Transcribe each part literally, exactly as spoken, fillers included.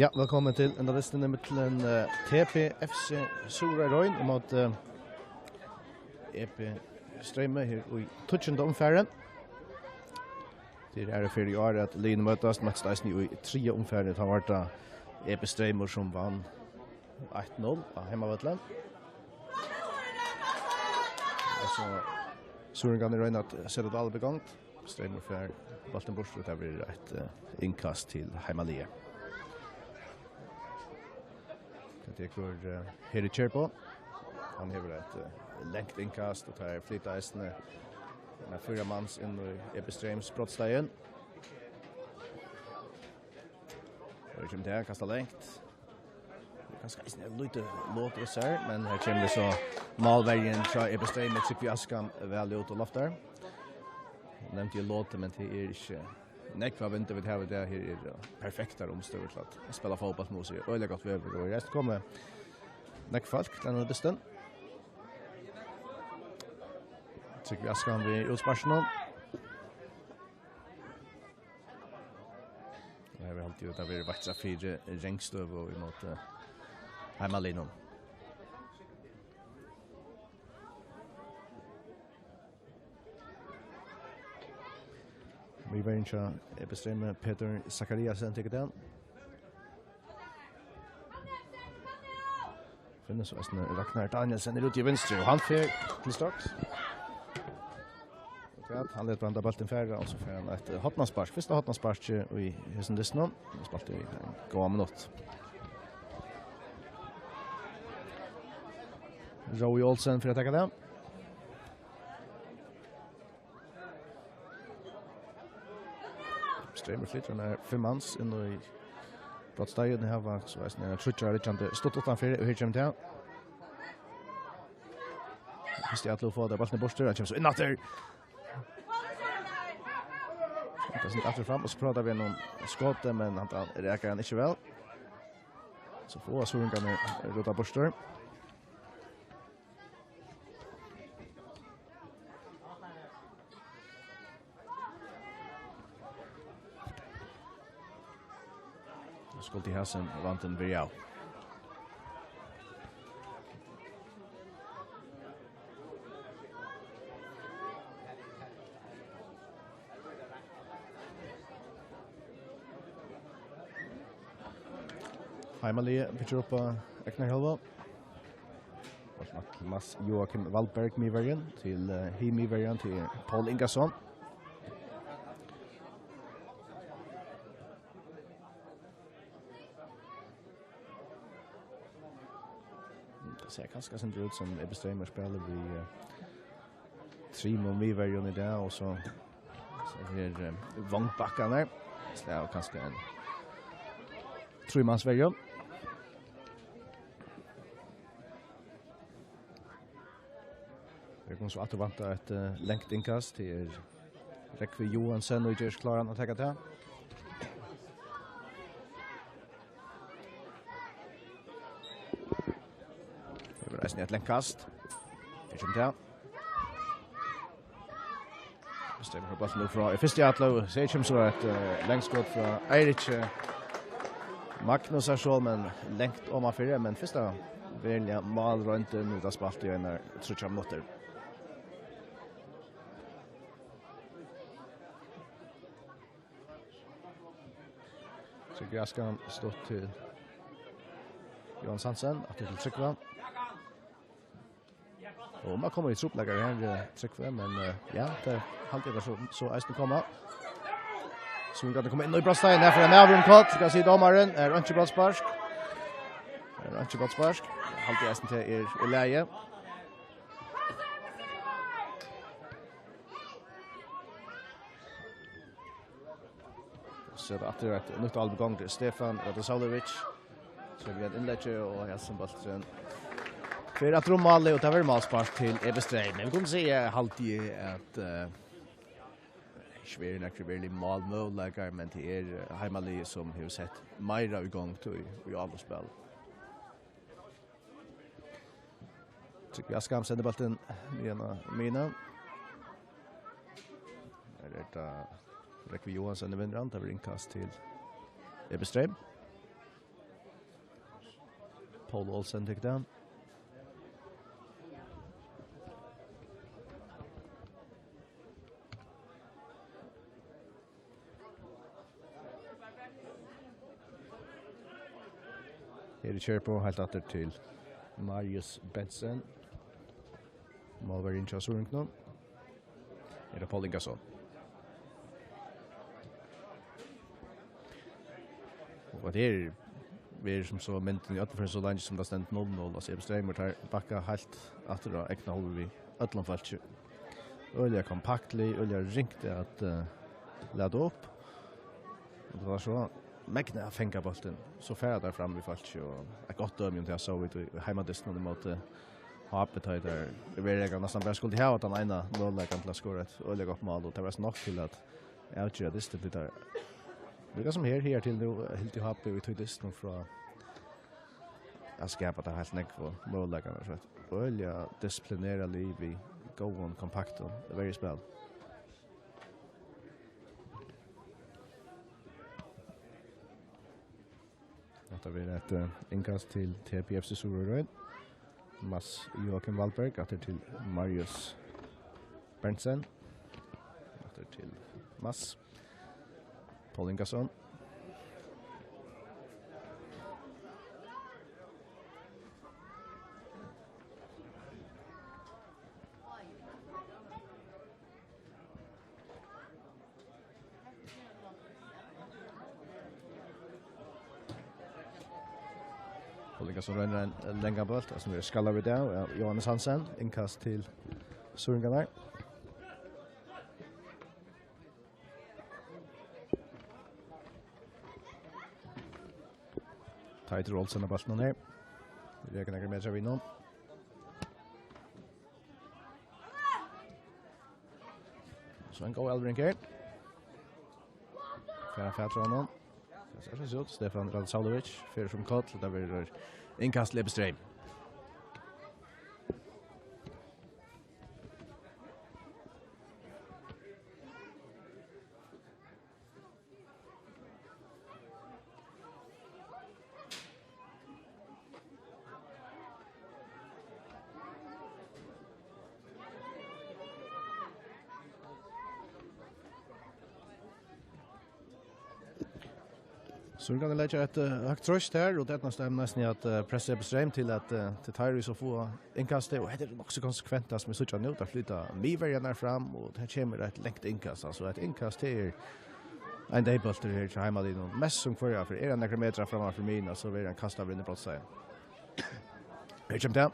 Ja, vælkomin til enda dystin ímillum, eh, T P F C Suðuroy Royn og móti, eh, E B Streymi her í tíggjunda umfari. Tað er aðru ferð í ár, at liðini møtast, møttust eisini í triðja umfari, tá var tað E B Streymur, sum vann eitt null á heimavølli. Og so suðuroyingarnir royna at seta tað alt í gongd. Streymur fær bóltin burtur, og tað verður eitt, eh, innkast til heimaliðið. Tað tekur, eh, Heri Kjærbo. Hann hevur eitt, eh, langt innkast, og tað er flyta eisini. Men fýra mans inn í E B Streyms brotsteig. Og kemur til at kasta langt. Kanska eisini eitt lítið lot í sær, men her kemur so málverjin hjá E B Streymi, Trygvi Askam, væl út og loftar. Nevndi eg lotið, men tað er ikki nógv av vindi vit hava í dag. Her er, eh, perfektar umstøður til at spæla fótbólt, má eg siga. Øgiliga gott veður, og er komið nógv fólk til hendan dystin. Trygvi Askam við útsparkinum. Og her haldi eg, at tað verður vaktrað fyri rangstøðu í móti heimaliðnum. Miðverjin hjá E B Streymi, Petur Zachariasen, tekur tað. Finnur so eisini Ragnar Danielsen er úti í vinstru, og hann fer til Stokes. Akkurat, hann letur hann bóltin fara, og so fær hann eitt, eh, hornaspark. Fyrsta hornaspark í hesum dystinum. Hann spældi í ein góðan minutt. Rói Olsen fer at taka tað. Streymur flytur, hann er fimm mans inn í brotsteigin. Her var so eisini ein tríggjar liggjandi stutt uttanfyri, og her kemur tað. Fyrst í allu fáa teir bóltin burtur, hann kemur so inn aftur. Hann tar seg aftur fram, og so prøvar við einum skoti, men hann, hann rakar hann ikki væl. So fáa suðuroyingarnir rudda burtur. Skuldi hasin vandin verið av. Heimaliðið byggir upp á egna hálvu. Mats Joakim Valberg, miðverjin, til, eh, hin miðverjin, til Paul Ingason. Tað sær kanska eitt sindur út sum E B Streymur spælir við, eh, trimum miðverjum í dag, og so, so her, eh, vongbakkarnir. So tað er kanska ein trímansverja. Vit kunnu so aftur vænta eitt, eh, langt innkast. Tað er Rógvi Joensen, og ger seg kláran at taka tað. Tað verður eisini eitt langt kast. Tað kemur tað. Streymur bóltin nú frá í fyrstu atløgu. So kemur so eitt, eh, langt skot frá Eirik, eh, Magnus her so, men langt omanfyri, men fyrsta veruliga málroyndin, vit hava spælt í einar tríggjar minuttir. So Graskan stutt til Johan Hansen, aftur til Trygva. Og man kemur í trupulleikar her, eh, Trygvi, men, eh, ja, tað haldi eg bara so, so eisini koma. So vit kunnu koma inn í brotsteigin her fyri ein avgjørandi kall, skal siga dómarin, er einki brotsspark. Er einki brotsspark. Haldi eg eisini til er í lagi. So er tað aftur eitt nýtt album í gongd. Stefan Radosavljevic. So er tað eitt innlegg, og Hansen bólturin fer at rúma málið, og tað verður málspark til E B Streym. Men vit kunnu siga, haldi eg, at, eh, ikki verið nakrir veruligir málmøguleikar, men tað er, eh, heimaliðið, sum hevur sett meira í gongd í, í ávísum spæli. Trygvi Askam sendir bóltin niðan á miðjuna. Her er tað Rógvi Joensen, vinnur hann. Tað verður innkast til E B Streym. Poul Olsen tekur tað. Her er Kjærbo heilt aftur til Marius Bentsen. Málverjin hjá Suðuroyingunum. Er tað Poul Ingason? Og tað er, verður sum so myndin í øllum førum so leingi sum tað stendur null null. Altso, Ebbi Streymur teir bakka heilt aftur á egna hálvu við øllum fólki. Øgiliga kompaktliga, øgiliga ringt at, eh, lata upp. Og tað var so megnið at fanga bóltin. So fara teir fram við fólki, og eitt gott dømi um tað sóu vit í heimadystinum ímóti H B, tá ið teir í veruleikanum næstan bara skuldu hava tann eina møguleikan til at skora eitt øgiliga gott mál, og tað var so nokk til at avgera dystin, tí teir, líka sum her, higartil nú, hildu H B í tí dystinum frá at skapa teir heilt nógvu møguleikarnar, so eitt øgiliga disciplinerað lið við góðum, kompaktum verjuspæli. Hetta verður eitt, eh, innkast til T P F C Suðuroy. Mads Joachim Valberg, aftur til Marius Berntsen. Aftur til Mads. Poul Ingason. Poul Ingason roynir ein langan bólt, sum er skallaður í dag, ja, Jóhannes Hansen, innkast til Suðuroyingarnar. Teitur Olsen á bóltinum her. Rekur nakrar metrar við honum. So ein góð elvring her. Fær hann fatur á honum? Tað sær so út. Stefan Radosavljevic fer sum koll. Tað verður innkast til Ebbi Streym. Suðuroyingarnir leggja eitt, eh, høgt trýst her, og tað eydnast teimum næstan at, eh, pressa Ebbi Streym til at, eh, til teir, ið so fáa innkastið, og hetta er nokk so konsekvent, tað sum vit síggja nú, teir flyta miðverjarnar fram, og her kemur eitt langt innkast, altso eitt innkast til ein deyðbóltur her hjá heimaliðnum, mest sum hvørja ferð, er hann nakrar metrar framman fyri miðjuna, so verður hann kastaður inn í brotsteigin. Her kemur tað.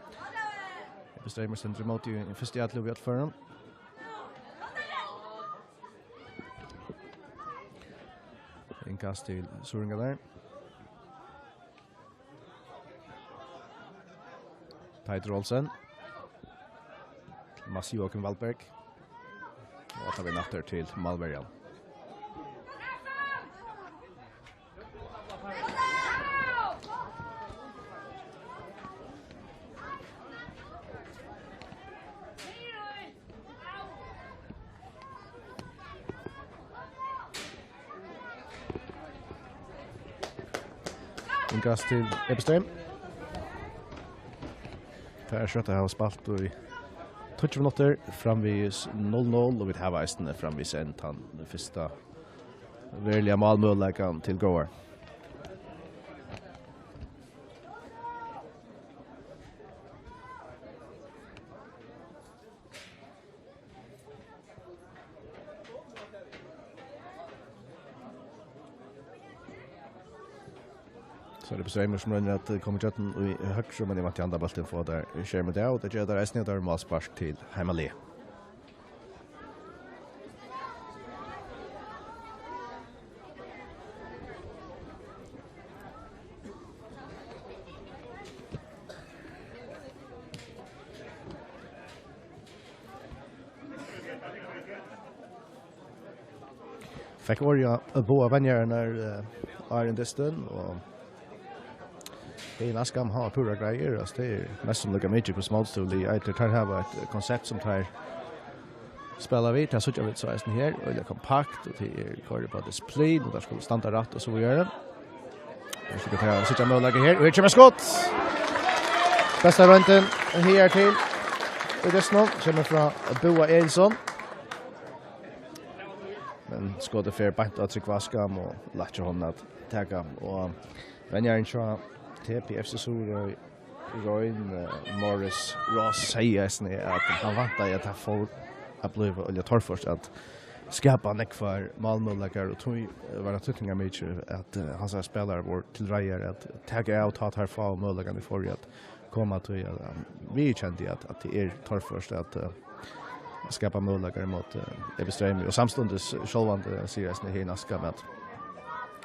Ebbi Streymur stendur ímóti í fyrstu atløgu í øllum førum. Innkast til Suðuroyingarnar. Teitur Olsen. Mads Joachim Valberg. Og tað verður aftur til málverjan. Innkast til Ebbi Streym. Teir eru skjótt at hava spælt í tíggju minuttir, framvegis null null, og vit hava eisini framvegis enn tann fyrsta veruliga málmøguleikan til góðar. So er tað Ebbi Streymur sum roynir at koma ígjøgnum í høgru, men eg vænti, hann handa bóltin fáa teir skermin av, og tað gera teir eisini, og tað er málspark til heimalið. Fekk orðið á báðar venjararnar, eh, áðrenn dystin, og Heðin Askham hevur púra greiðir, altso, tað er mest sum líka mikið, hvussu mótstøðuliðið eitur. Teir hava eitt konsept sum teir spæla við, tað síggja vit so eisini her, øgiliga kompakt, og tað er koyrir upp á disiplin, og teir skulu standa rætt og so víðari. Her skulu teir síggja møguleika her, og her kemur skot! Besta royndin higartil í dystinum kemur frá Búa Egilsson. Men skotið fer beint á Trygva Askam og lætt hjá honum at taka. Og venjarin hjá T P F C Suðuroy, Royn, eh, Morris Ross, segði eisini, at hann væntaði, at tað fór at blíva øgiliga torført at skapa nógvar málmøguleikar, og tí, eh, var tað týdningarmikið, at, eh, hansara spælarar vóru til reiðar at taka av, tá teir fáu møguleikarnar vóru at koma, tí at hann viðurkendi, at, at tað er torført at, eh, skapa møguleikar ímóti, eh, Epi Streymi. Og samstundis sjálvandi sigur eisini Hin Askam, at,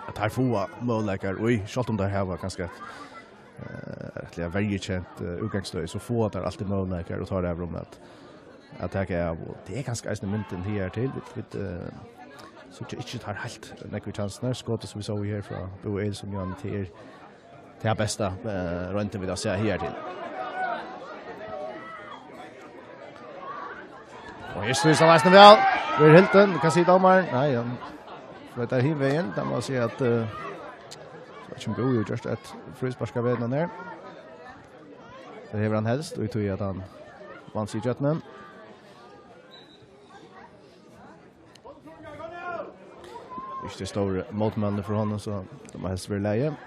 at teir fáa møguleikar, og sjálvt um teir hava kanska eitt, eh, rættiliga verjukent, eh, útgangsstøði, so fáa teir altíð møguleikar, og teir eru um at, at taka av. Og tað er kanska eisini myndin higartil. Vit, vit, eh, síggja ikki teir heilt nógvu kjansirnar. Skotið, sum vit sóu her frá Búa Egilsson, Johan, tað er tað besta, eh, royndin vit hava sæð higartil. Og her snýr seg eisini væl. Verður hildin, hvat sigur dómarin? Nei, hann floytar hin vegin. Tað má eg siga at, eh, so er ikki Búi gjørt eitt fríspark av vegnum her. Tað hevur hann helst, og í tí at hann vann seg í gjøgnum. Ikki tey stóru mótmælini frá honum, so tað má helst vera í lagi.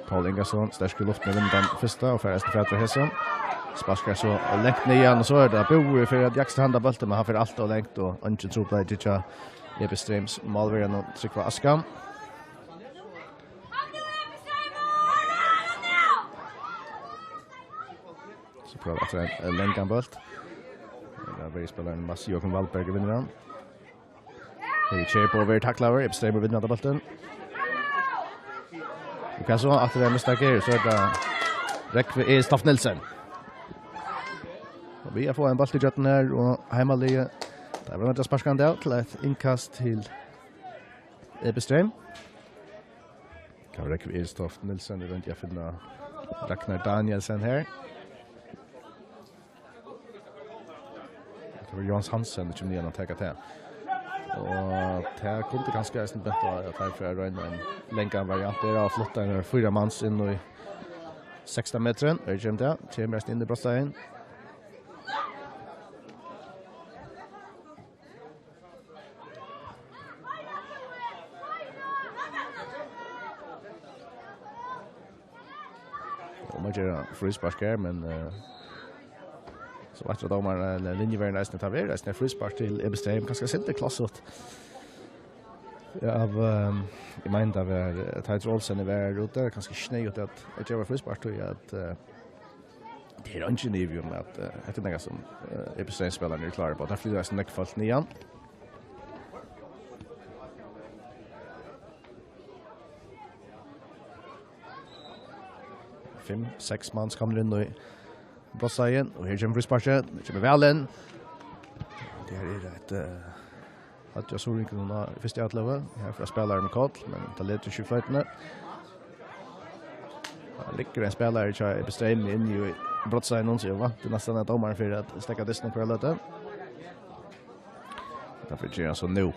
Pól Ingason, sterkur í luftini, vinnur tann fyrsta og fær eisini fatur á hesum. Sparkar so langt niðan, og so er tað Búi fyri at jaksta handa bóltin, men hann fer alt ov langt, og eingin trupulleiki hjá Epi Streyms málverjanum Trygva Askam. So prøvar aftur ein, eh, langan bólt. Her er verjuspælarin Mats Joachim Valberg vinnur hann. Her er Kjær á veg at takla, Epi Streymoy vinnur handa bóltin. Og hvat so? Aftur er mistak her, so er tað Rógvi Egil Stoft Nielsen. Og vit fáa ein bólt í gjøgnum her, og heimaliðið, tað var nødt at sparka hann av til eitt innkast til Epi Streym. Kann Rógvi Egil Stoft Nielsen, eg royndi at finna Ragnar Danielsen her. Tað var Jóhannes Hansen, sum kemur niðan at taka tað. Og tað kundi kanska eisini bent á, at teir fara at royna ein langan variant. Teir hava flutt ein fýra mans inn í sekstan metrin. Her kemur tað. Kemur eisini inn í brotsteigin. Og man ger fríspark her, men, eh, so veit dómarin, ella linjuverjin eisini, tað verður eisini fríspark til Epi Streym, kanska sindur klassut. Ja, av, ehm, eg meini, tað var, eh, Teitur Olsen er verið út der, kanska ikki neyðugt at, at geva fríspark, tí at, eh, tað er eingin ivi um, at, eh, hetta er nakað sum, eh, Epi Streym-spælararnir eru klárir uppá. Tað flyta eisini nógv fólk niðan. Fimm, seks mans komnir inn í brotsteigin, og her kemur frísparkið, tað kemur væl inn. Tað her er eitt, eh, høvd á Suðuroyingunum í fyrstu atløgu. Her fer spælarin við koll, men tað letur ikki í floytuni. Her liggur ein spælari hjá Epi Streym inni í brotsteiginum, so eg vænti næstan, at dómarin fer at steðga dystin hvørja løtu. Tað fer at gera so nú.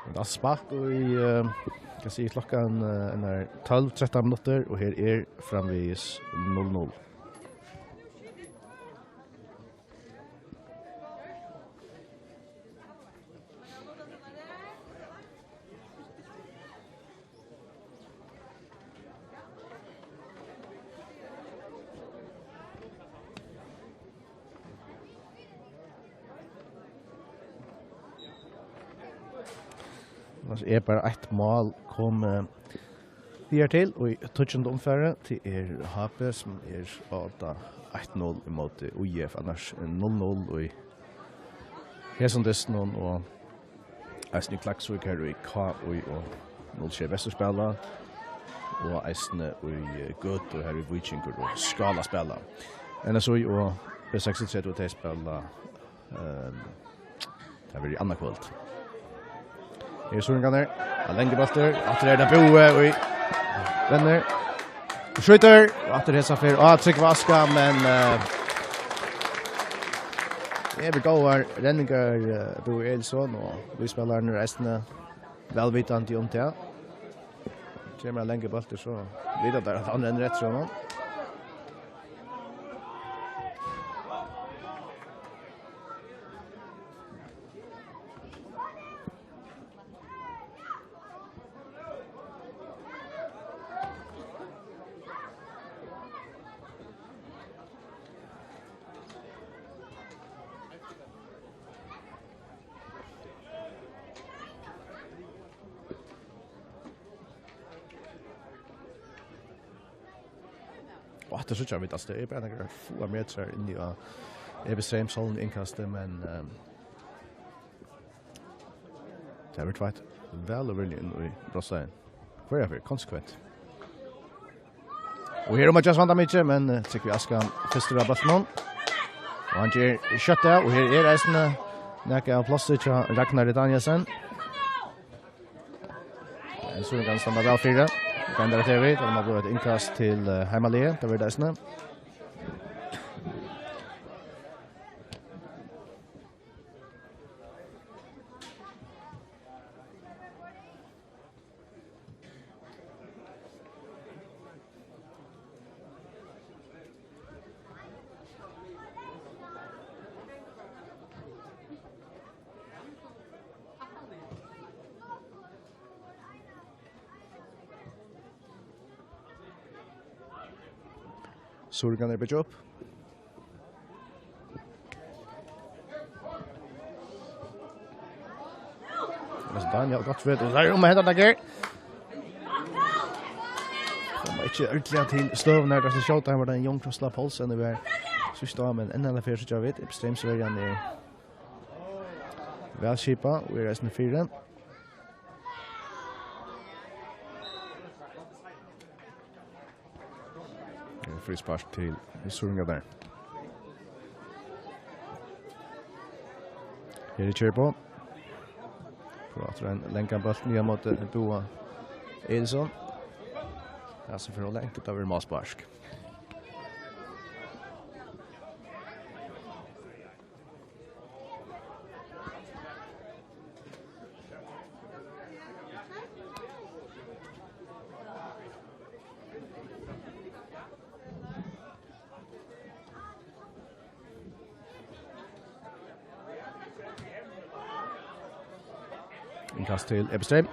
Men tað er spælt í, eh, hvat sigur klokkan, eh, hon er tólv trettan minuttir, og her er framvegis null null. Altso, er bara eitt mál komið higartil í tíggjunda umfari. Tað er H B, sum er á eitt null ímóti U F, annars null null í hesum dystinum, og eisini Klaksvík her í K I og null sjey Vestur spæla, og eisini í Gøtu her í Víkingur og Skála spæla. N S I og B seksogtretivu, tey spæla, ehm, tað verður í annaðkvøld. Her er Suðuroyingarnir. Ein langur bóltur. Aftur er tað Búi, og rennur. Og skjýtur. Og aftur hesa ferð á Trygva Askam, men, eh, tað eru góðar redningar, eh, Búi Egilsson, og liðsspælararnir eru eisini væl vitandi um tað. Kemur ein langur bóltur, so vita teir, at hann rennur eftir honum. Og aftur síggja vit, altso, tað er bara nakrar fáar metrar inni á Evi Streymshólm innkastið, men, ehm, tað verður tveitt væl og virðiliga inn í brotsteigin. Hvørja ferð, konsekvent. Og her er um at gera at vanda mikið, men, eh, Trygvi Askan fyrstur av bóltinum. Og hann ger skjótt av, og her er eisini nakað av plássi hjá Ragnari Danielsen. Ein Suringur kann standa væl fyri. Bendar at Evi, tað má blíva eitt innkast til, eh, heimaliðið, tað verður tað eisini. Suringarnir byggja upp. Daniel Gottfried, og der er um at henta nakað. Koma ikki ordiliga til støðuna her, tað er so skjótt, her var tað Jón Krossla Poulsen, og var síðst á, men enn eina ferð síggja vit, Evi Streymsverjan er væl skipað, og er eisini fyri. Fríspark til Suringarnar. Her er Kjærbo. Prøvar aftur ein langan bólt niðan móti Dua Egilsson. Ja, so fer hon langt, tað verður málspark. Innkast til Evi Streym.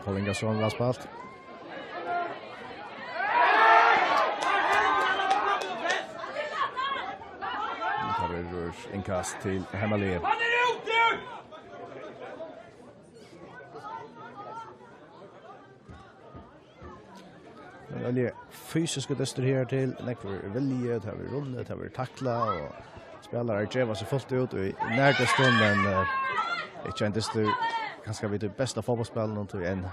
Poul Ingason, væl spælt. Tað verður innkast til heimaliðið. Men veldig fysisk dystur her til. Nógvur vilji, tað verður runnið, tað verður taklað, og spælarar geva seg fult út í nærdystin, men, eh, ikki ein dystur, kanska við tí besta fótbóltsspælinum, tí enn, eh,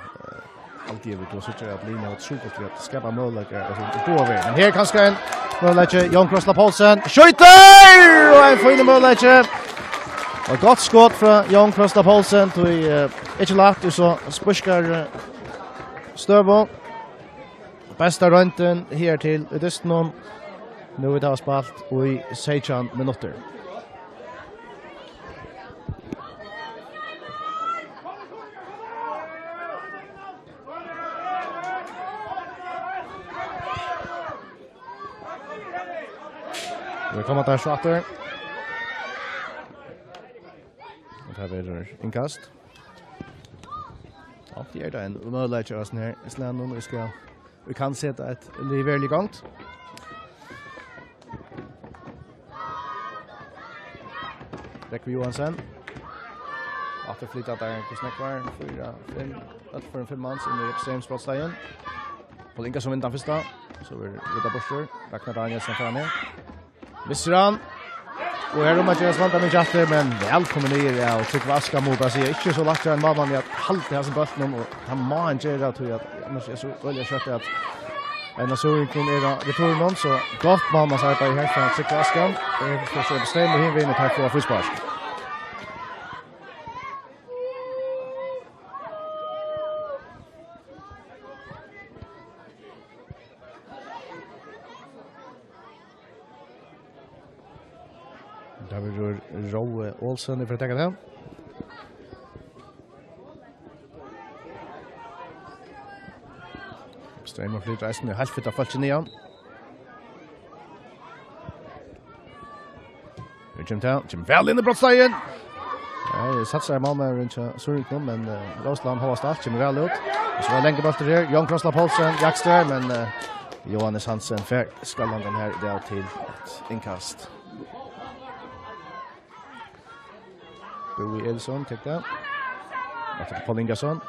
haldi eg, vit kunnu síggja, at Lín hevur trupult við at skapa møguleikar, og so, og góða veg. Men her er kanska ein møguleiki, Jón Krossla Poulsen skjýtur, og ein fínur møguleiki. Og gott skot frá Jón Krossla Poulsen, tí, eh, ikki lætt í so spískari, eh, støðu. Besta royndin her til í dystinum. Nú vit hava spælt í seytjan minuttir. Vit koma til so aftur. Og tað verður innkast. Ja, tað er ein møguleiki, altso, her í slagnum, og vit skal, vit kunnu seta eitt lið veruliga í gongd. Rógvi Johansen. Aftur flyta teir, hvussu nógv var? Fýra, fimm, øll fýra, fimm mans inn í Evi Streymsbrotsteigin. Poul Ingason vinnur tann fyrsta, so verður rudda burtur. Ragnar Danielsen fer hann her. Missir hann. Og her um at gera Svanda mikið aftur, men væl komið niður, ja, og Trygve Askam, má bara siga, ikki so lætt hjá ein málmanni at halda hasum bóltinum, og tað má hann gera, tí at annars er so øgiliga skjótt at ein av Suðuroyingunum er á returinum, so gott málmannsarbeiði her frá Trygve Askam. Og her fer so Stein og hin vinur, takk fyri fríspark. Tað verður Rói Olsen, ið fer at taka tað. Streymur flytur eisini heilt fitt av fólki niðan. Nú kemur tað, kemur væl inn í brotssleikin. Ja, eg satsi, at málmaðurin hjá Suðuroyingunum, men, eh, Rósland hóast alt kemur væl út. Og so er langur bóltur her, Jón Krossla Poulsen, Jakster, men, eh, Jóhannes Hansen fær skallan her í dag til eitt innkast. Búi Elísson tekur tað. Aftur til Pól Ingason.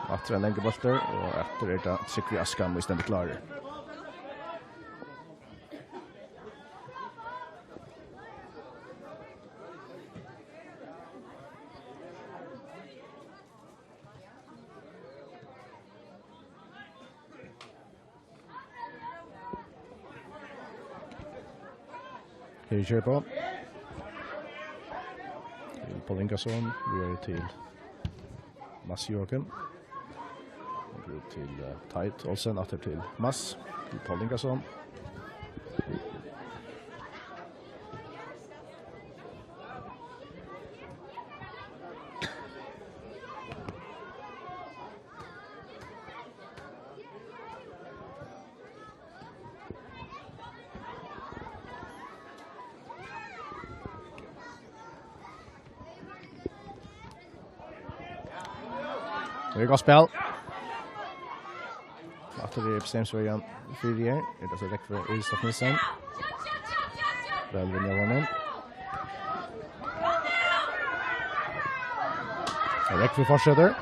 Aftur ein langur bóltur, og aftur er tað Trygve Askam, ið stendur klárur. Her er kjøp á. Til Pól Ingason, víðari til Mads Joachim. Og út til, eh, Teit Olsen, aftur til Mads, til Pól Ingason. Tað er gott spæl. Aftur er Epistemius fyri her. Er tað so Rógvi Elstoft Nielsen? Væl vinnur av honum. Rógvi fortsetur.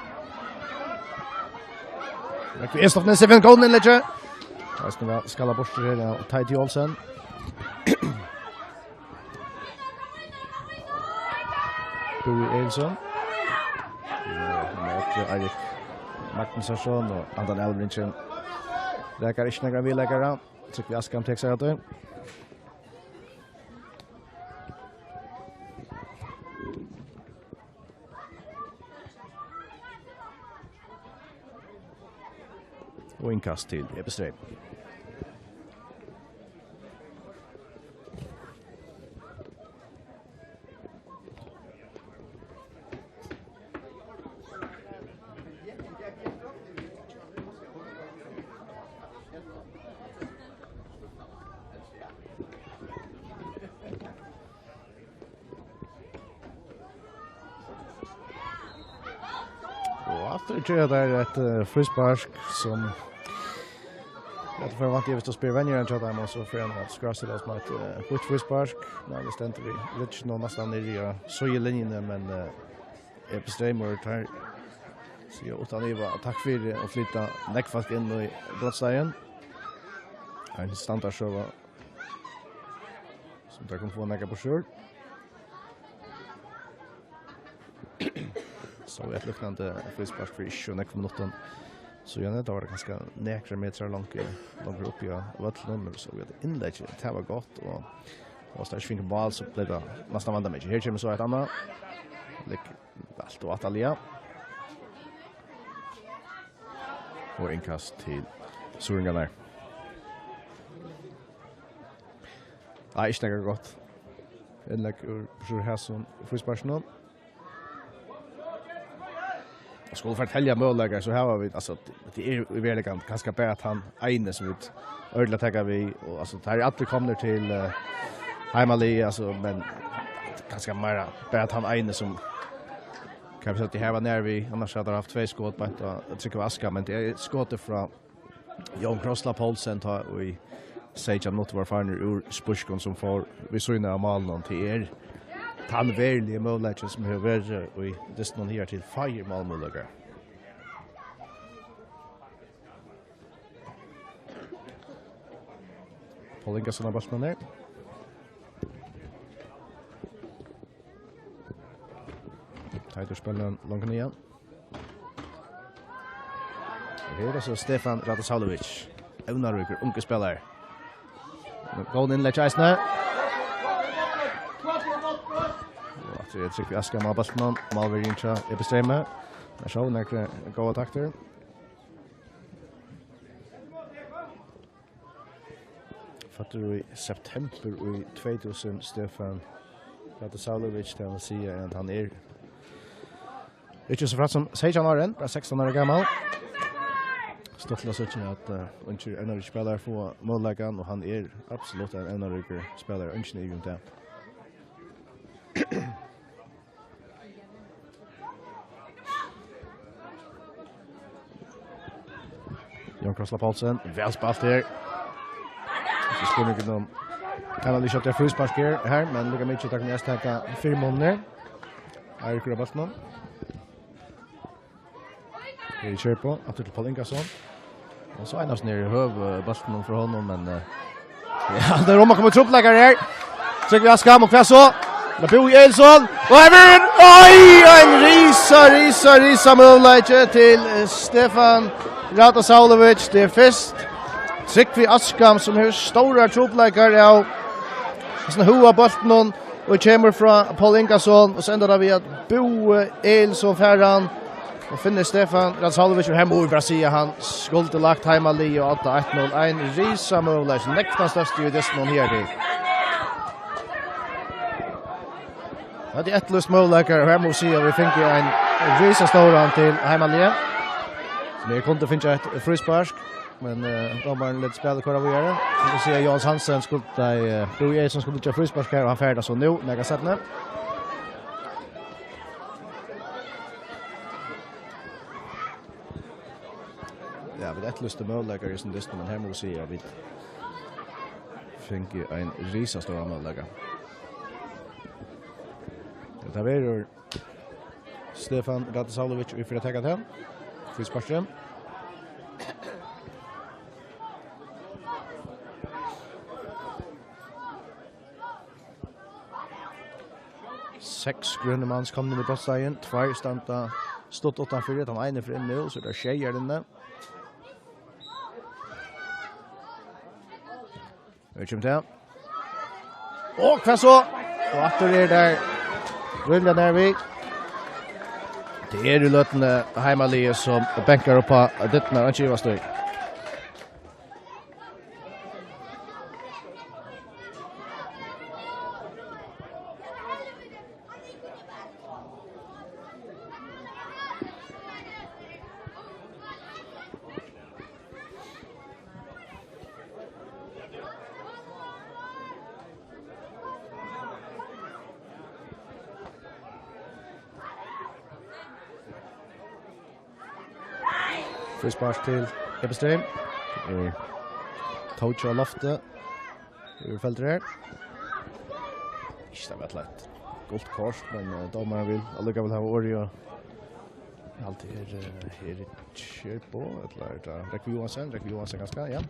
Rógvi Elstoft Nielsen, fær góðan innlegg. Tað skal vera skallað burtur her, ja, Teit Olsen. Búi Elísson. Ja, hann er aftur Eirik Magnússon og Anton Elvringsen. Rakar ikki nakran viðleikara. Trygve Askam tekur sær av tí. Og innkast til Epistemius. Og aftur gera teir eitt, eh, fríspark, sum eg forvænti, viss tú spyr venjaran hjá teimum, so fer hann at skrástilla sum eitt, eh, býtt fríspark. Men tað stendur við rygginum næstan niðri á síðulinjuni, men, eh, Epistemius, teir siga uttan iva takk fyri og flyta nógv fólk inn í brotssleikin. Ein standardsøga sum teir kunnu fáa nakað burtur úr. So eitt líknandi fríspark fyri ikki so nógvum minuttum síðani. Tá var tað kanska nakrar metrar longur, longur uppi á vøllinum, men so er tað innlegg, tað var gott, og, og tá ikki fingu mál, so bleiv tað næstan vandamikið. Her kemur so eitt annað. Liggur alt og aftarliga. Og innkast til Suðuroyingarnar. Nei, ikki nakað gott innlegg úr, úr hasum frísparkinum. Og skulu vit telja møguleikar, so hava vit, altso, tað er í veruleikanum kanska bara tann eini sum vit øgiliga taka við, og, altso, teir eru allir komnir til, eh, heimalið, altso, men kanska meira bara tann eini sum, kann vit siga, tað her var nær við, annars hava teir havt tvey skot beint á Trygve Askam, men tað er skotið frá Jón Krossla Poulsen, tá ið seytjan minuttir vóru farnir úr spískum, sum fór við síðuna av málinum. Tað er tann veruliga møguleikin, sum hevur verið í dystinum higartil. Fáir málmøguleikar. Pól Ingason á bóltinum her. Teitur spælir hann langt niðan. Og her er so Stefan Radosavljevic. Evnaríkur, ungur spælari. Góð innlegg eisini. Og aftur er Trygvi Askam á bóltinum. Málverjin hjá Ebbe Streymi. Her sóu nakrir góðar taktir. Føddur í september í tvey túsund, Stefan Radosavljevic, tað vil siga at hann er ikki so frægt sum seytjan ára enn, bara sekstan ára gamal. Stuttligt at síggja at, eh, ungir evnaríkir spælarar fáa møguleikan, og hann er absolutt ein evnaríkur spælari, eingin ivi um tað. Jón Krossla Poulsen, væl spælt her. So spurningurin um, kann hann ikki átta fríspark her, her, men líka mikið takk fyri at taka fyri munin her. Eiríkur á bóltinum. Her er Kjærbo, aftur til Pól Ingason. Og so einast niður í høvu, eh, bóltin frá honum, men, eh, ja, tað er um at koma í trupulleikar her. Trygvi Askam, og hvat so? Tað er Búi Egilson. Og her er, oj, ein risa, risa, risa møguleiki til, eh, Stefan Radosavljevic. Tað er fyrst Trygvi Askam, sum hevur stórar trupulleikar av, sum hevur bóltin, og kemur frá Pól Ingason, og so endar tað við, at Búi Egilson fær hann, og finnur Stefan Radosavljevic, og her má vit bara siga, hann skuldi lagt heimaliðið á odda. Eitt null, ein risa møguleiki, næstan størsti í dystinum her til. Hetta er eftirlýst møguleikar, og her má vit siga, at vit fingu ein risastóran til heimaliðið, sum her kundi fingið eitt fríspark. Men, eh, dómarin læt spælið koyra víðari. Vit kunnu siga, Jóhannes Hansen skuldi, nei, eh, Búi Egilson skuldi gera fríspark her, og hann fær tað so nú, nakað seinni. Ja, vit eftirlýstu møguleikar í hesum dystinum, men her má vit siga, at vit fingu ein risastóran møguleika. Ja, tað verður Stefan Radosavljevic, ið fer at taka tað. Frísparkið. Seks grønir mans komnir við brotsteigin. Tveir standa stutt uttanfyri. Tann eini fer inn nú, so er tað sjey her inni. Her kemur tað. Og hvat so? Og aftur er tað rímiliga nær við. Tað er í løtuni heimaliðið, sum bankar upp á dyrnar, ikki ivast í. Fríspark til Ebbe Streymi. Eh, Tóki á lofti. Yvir feltið her. Ikki tað væl lagt. Gult kort, men, eh, dómarin vil allíkavæl hava orðið, og eg haldi her, eh, her er Kjærbo, ella er tað Rógvi Johansen? Rógvi Johansen kanska, ja.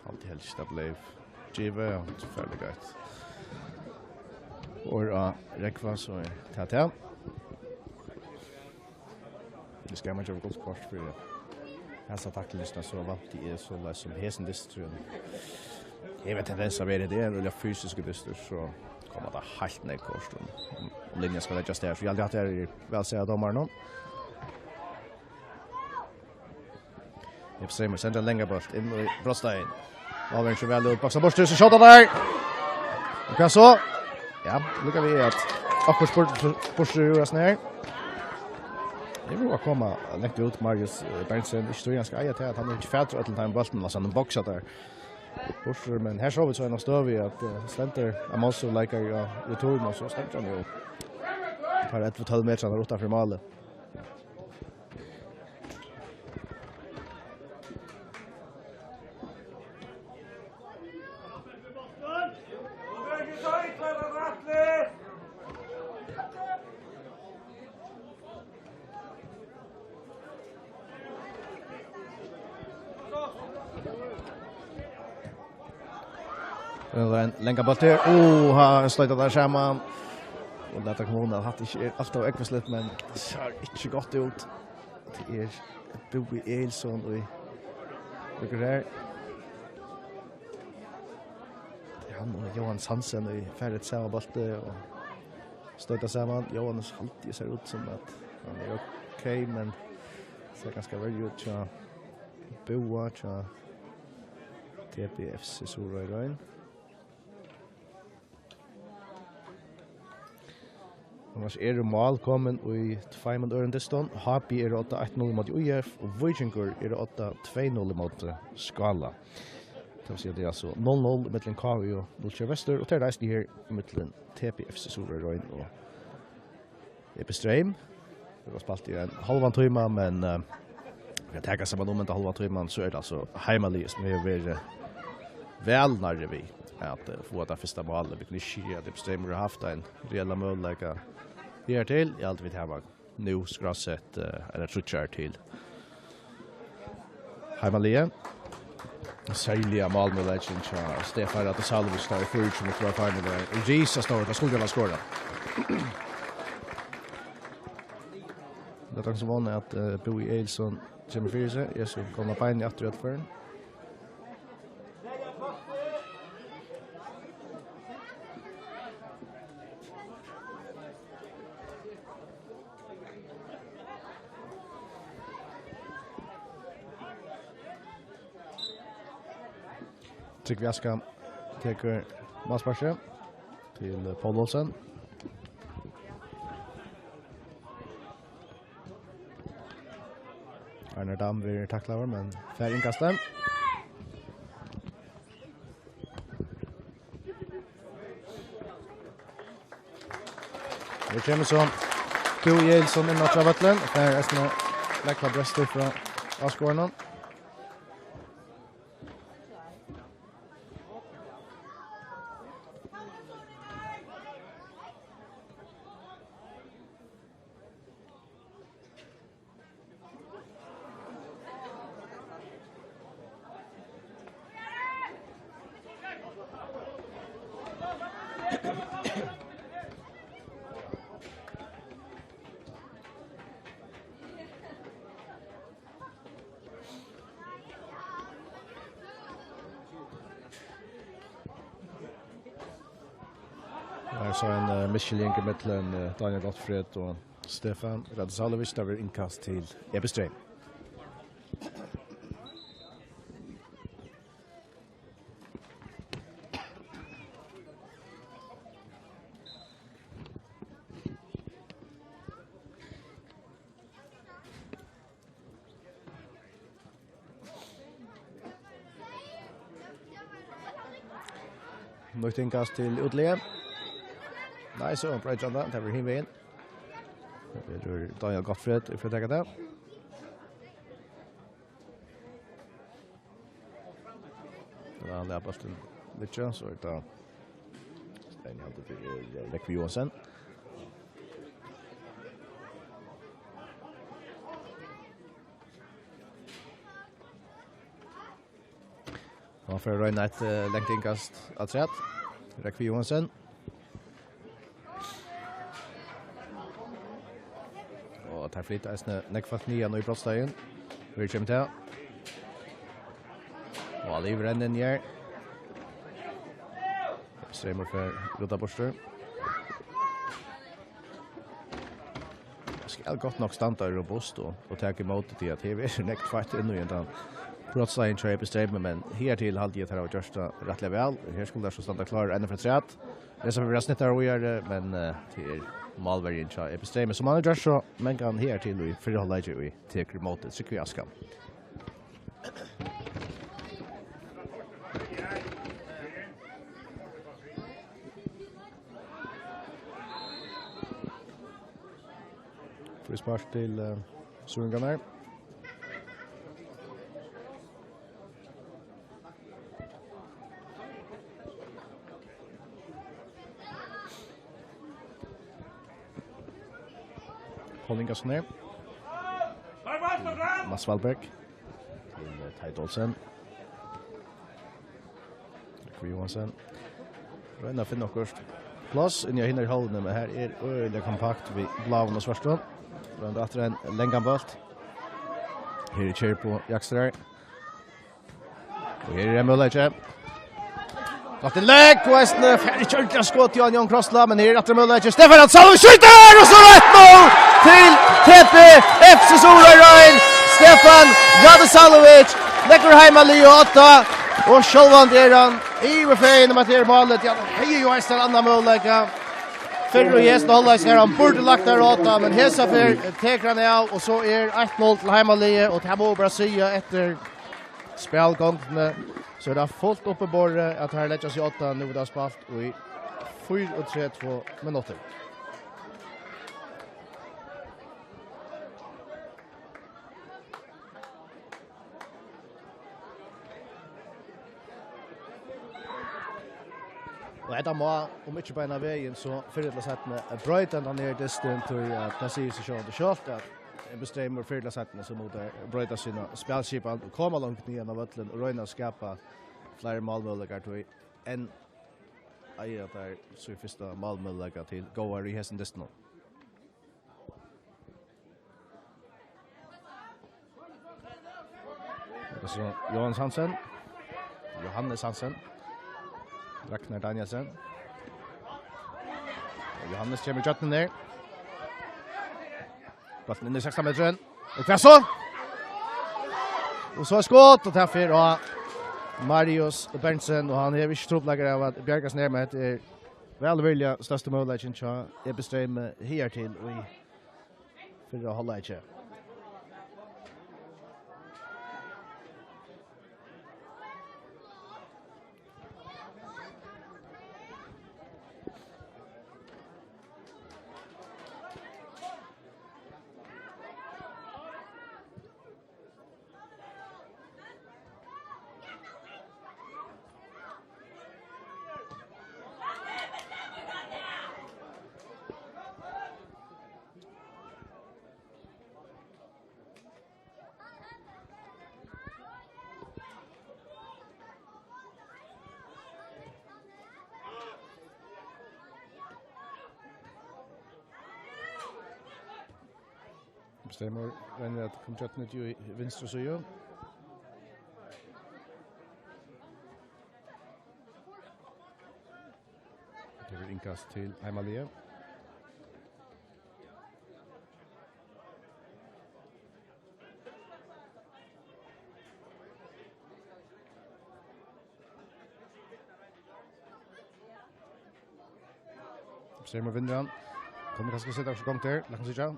Haldi helst tað bleiv givið, og so fær vit eitt orð á Rógva, so er tað tað. Vit skal man geva gott kort fyri hasa taklingina, so vænti eg soleiðis sum hesin dysturin. Eg veit, tendens at vera, tað er ein veldig fysiskur dystur, so koma tað heilt nógv kort, um, um, um linjan skal leggjast her. So eg haldi, at tað er væl sæð av dómaranum. Jeppe Streymi sendir ein langan bólt inn í brotsteigin. Avverjing so væl út, boksar burtur, so skjóta teir. Og hvat so? Ja, lukka við at okkurt burtur, burtur úr hesum her. Eg vil bara koma langt út, Marius, eh, Berntsen. Ikki tí hann skal eiga til, at hann er ikki fatur øllum teimum bóltunum, altso, hann boksar teir burtur, men her sóu vit so eina støðu, at, eh, stendur ein málsøguleikari á return, og so stendur hann jo. Teir ellivu tólv metrarnar uttanfyri málið. Og ein langan bóltur. Ó, hann stoytar tær saman. Og tað kann hon, at hatta ikki er alt ov ógvusligt, men tað sær ikki gott út. Tað er Búi Egilson, ið liggur her. Tað er hann og Jóhannes Hansen, ið fara eftir sama bólti og stoyta saman. Jóhannes haldi sær út sum at hann er ok, men sær kanska verri út hjá Búa, hjá T B F C Suðuroy Royn. Annars eru mál komin í tveimum øðrum dystum. H B er á odda eitt null ímóti ÍF, og Víkingur er á odda tvey null ímóti Skála. Tað vil siga, tað er altso null null millum K V og null sjey Vestur, og tað er eisini her millum T B F C Suðuroy Royn og Ebbe Streym. Vit hava spælt í ein hálvan tíma, men, eh, vit taka saman um henda hálvan tíman, so er tað altso Heimaliðið sum hevur verið væl nærri við at, eh, fáa tað fyrsta málið. Vit kunnu ikki siga, at Ebbe Streym hevur havt ein reellan møguleika higartil. Eg haldi, vit hava nú skrásett, eh, einar tríggjar til Heimaliðið. Serliga málmøguleikin hjá Stefán Radosalovic, tá er fýraogtjúgu minuttir farnir, tað er risastórt, tað skuldi hann havt skorað. Tað er tann sum vónar at, eh, Búi Egilson kemur fyri seg, er so komin beinini aftur í øllum førum. Trygve Askam tekur málsparkið til Pól Olsen. Arnar Dam verður taklaður, men fær innkastið. Her kemur so Búi Egilson inn á vøllin. Tað er eisini nakrar brestir frá áskoðarunum. Her er so ein, eh, misskiljing millum, eh, Daniel Gottfried og Stefán Radosalovic. Tað verður innkast til Ebbe Streym. Nýtt innkast til útliðið. Nei, so broytir hann tað. Tað verður hin vegin. Tað verður Daniel Gottfried ið fer at taka tað. Ja, hann læt bóltin liggja, so er tað Steini, haldi eg, til, eh, Rekvi Johansen. Hann fer at royna eitt, eh, langt innkast afturat. Rekvi Johansen. Og teir flyta eisini nógv fólk niðan í brotsteigin. Her kemur tað. Og Oliver renn inn her. Streymur fer rudda burtur. Skal gott nokk standa robust og, og taka ímóti tí, at her er nógv tveitt inn í hendan brotsteigin hjá Ebbe Streymi, men higartil haldi eg, at teir hava gjørt tað rættiliga væl. Her skulu teir so standa klárir, ein afturat. Tað sum verður snittar víðari, men, eh, tað er málverjin hjá Ebbe Streymi, sum hann hevur gjørt so mangan higartil í fyrra hálvleiki, ið tekur ímóti Trygvi Askam. Fríspark til, eh, suðuroyingarnar. Pól Ingason her. Mats Valberg. Til, eh, Teit Olsen. Rekvi Johansen. Royna at finna okkurt pláss inni á hinari hálvuni, men her er øgiliga kompakt við bláum og svørtum. Royna aftur ein langan bólt. Her er Kjærbo Jakstrar. Og her er ein møguleiki. Gott innlegg, og eisini fær ikki ordiliga skot, Jan Jón Krossla, men her er aftur ein møguleiki. Stefan Hansen skjýtur, og so er eitt null til T B F C Suðuroy. Stefan Radosavljevic leggur heimaliðið á odda, og sjálvandi er hann yvirfegin um at tað er málið. Ja, hann hevði jú eisini ein annan møguleika. Fyrr í hesum hálvleiki har hann burdi lagt tað á odda, men hesa ferð tekur hann av, og so er eitt null til heimaliðið, og tað má bara siga eftir spælgongdini, so er tað fult upp í borðið, at teir leggja seg á odda. Nú er tað spælt í fýraogtretivu minuttir. Og hetta má, um ikki beinan vegin, so fyrr ella seinni, eh, broyta hendan her dystin, tí at tað sigur seg sjálvandi sjálvt, at Ebbi Streymur fyrr ella seinni, so mugu teir broyta sína spælskipan og koma langt niðan á vøllin og royna at skapa fleiri málmøguleikar, tí enn eiga teir sín fyrsta málmøguleika til góðar í hesum dystinum. Hetta er so Jóhannes Hansen. Jóhannes Hansen. Ragnar Danielsen. Og Jóhannes kemur í gjøgnum her. Bólturin inn í sekstan metrin. Og hvat so? Og so er skot, og tað fer á Marius Berntsen, og hann hevur ikki trupulleikar av at bjarga seg nær, men hetta er væl og virðiliga størsti møguleikin hjá Ebbi Streymi higartil í fyrra hálvleiki. Bestemur roynir at koma gjøgnum í vinstru síðu. Tað er innkast til heimaliðið. Sær man vinnur hann. Kunnu kanska seta okkurt í gongd her. Lat okkum síggja.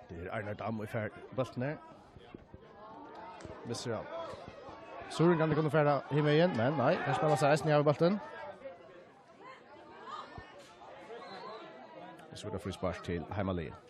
Tað er Arnar Dam, ið fær bóltin her. Missir hann. Suðuroyingarnir kunnu fara hin vegin, men nei, teir spæla seg eisini av við bóltin. So er tað fríspark til heimaliðið.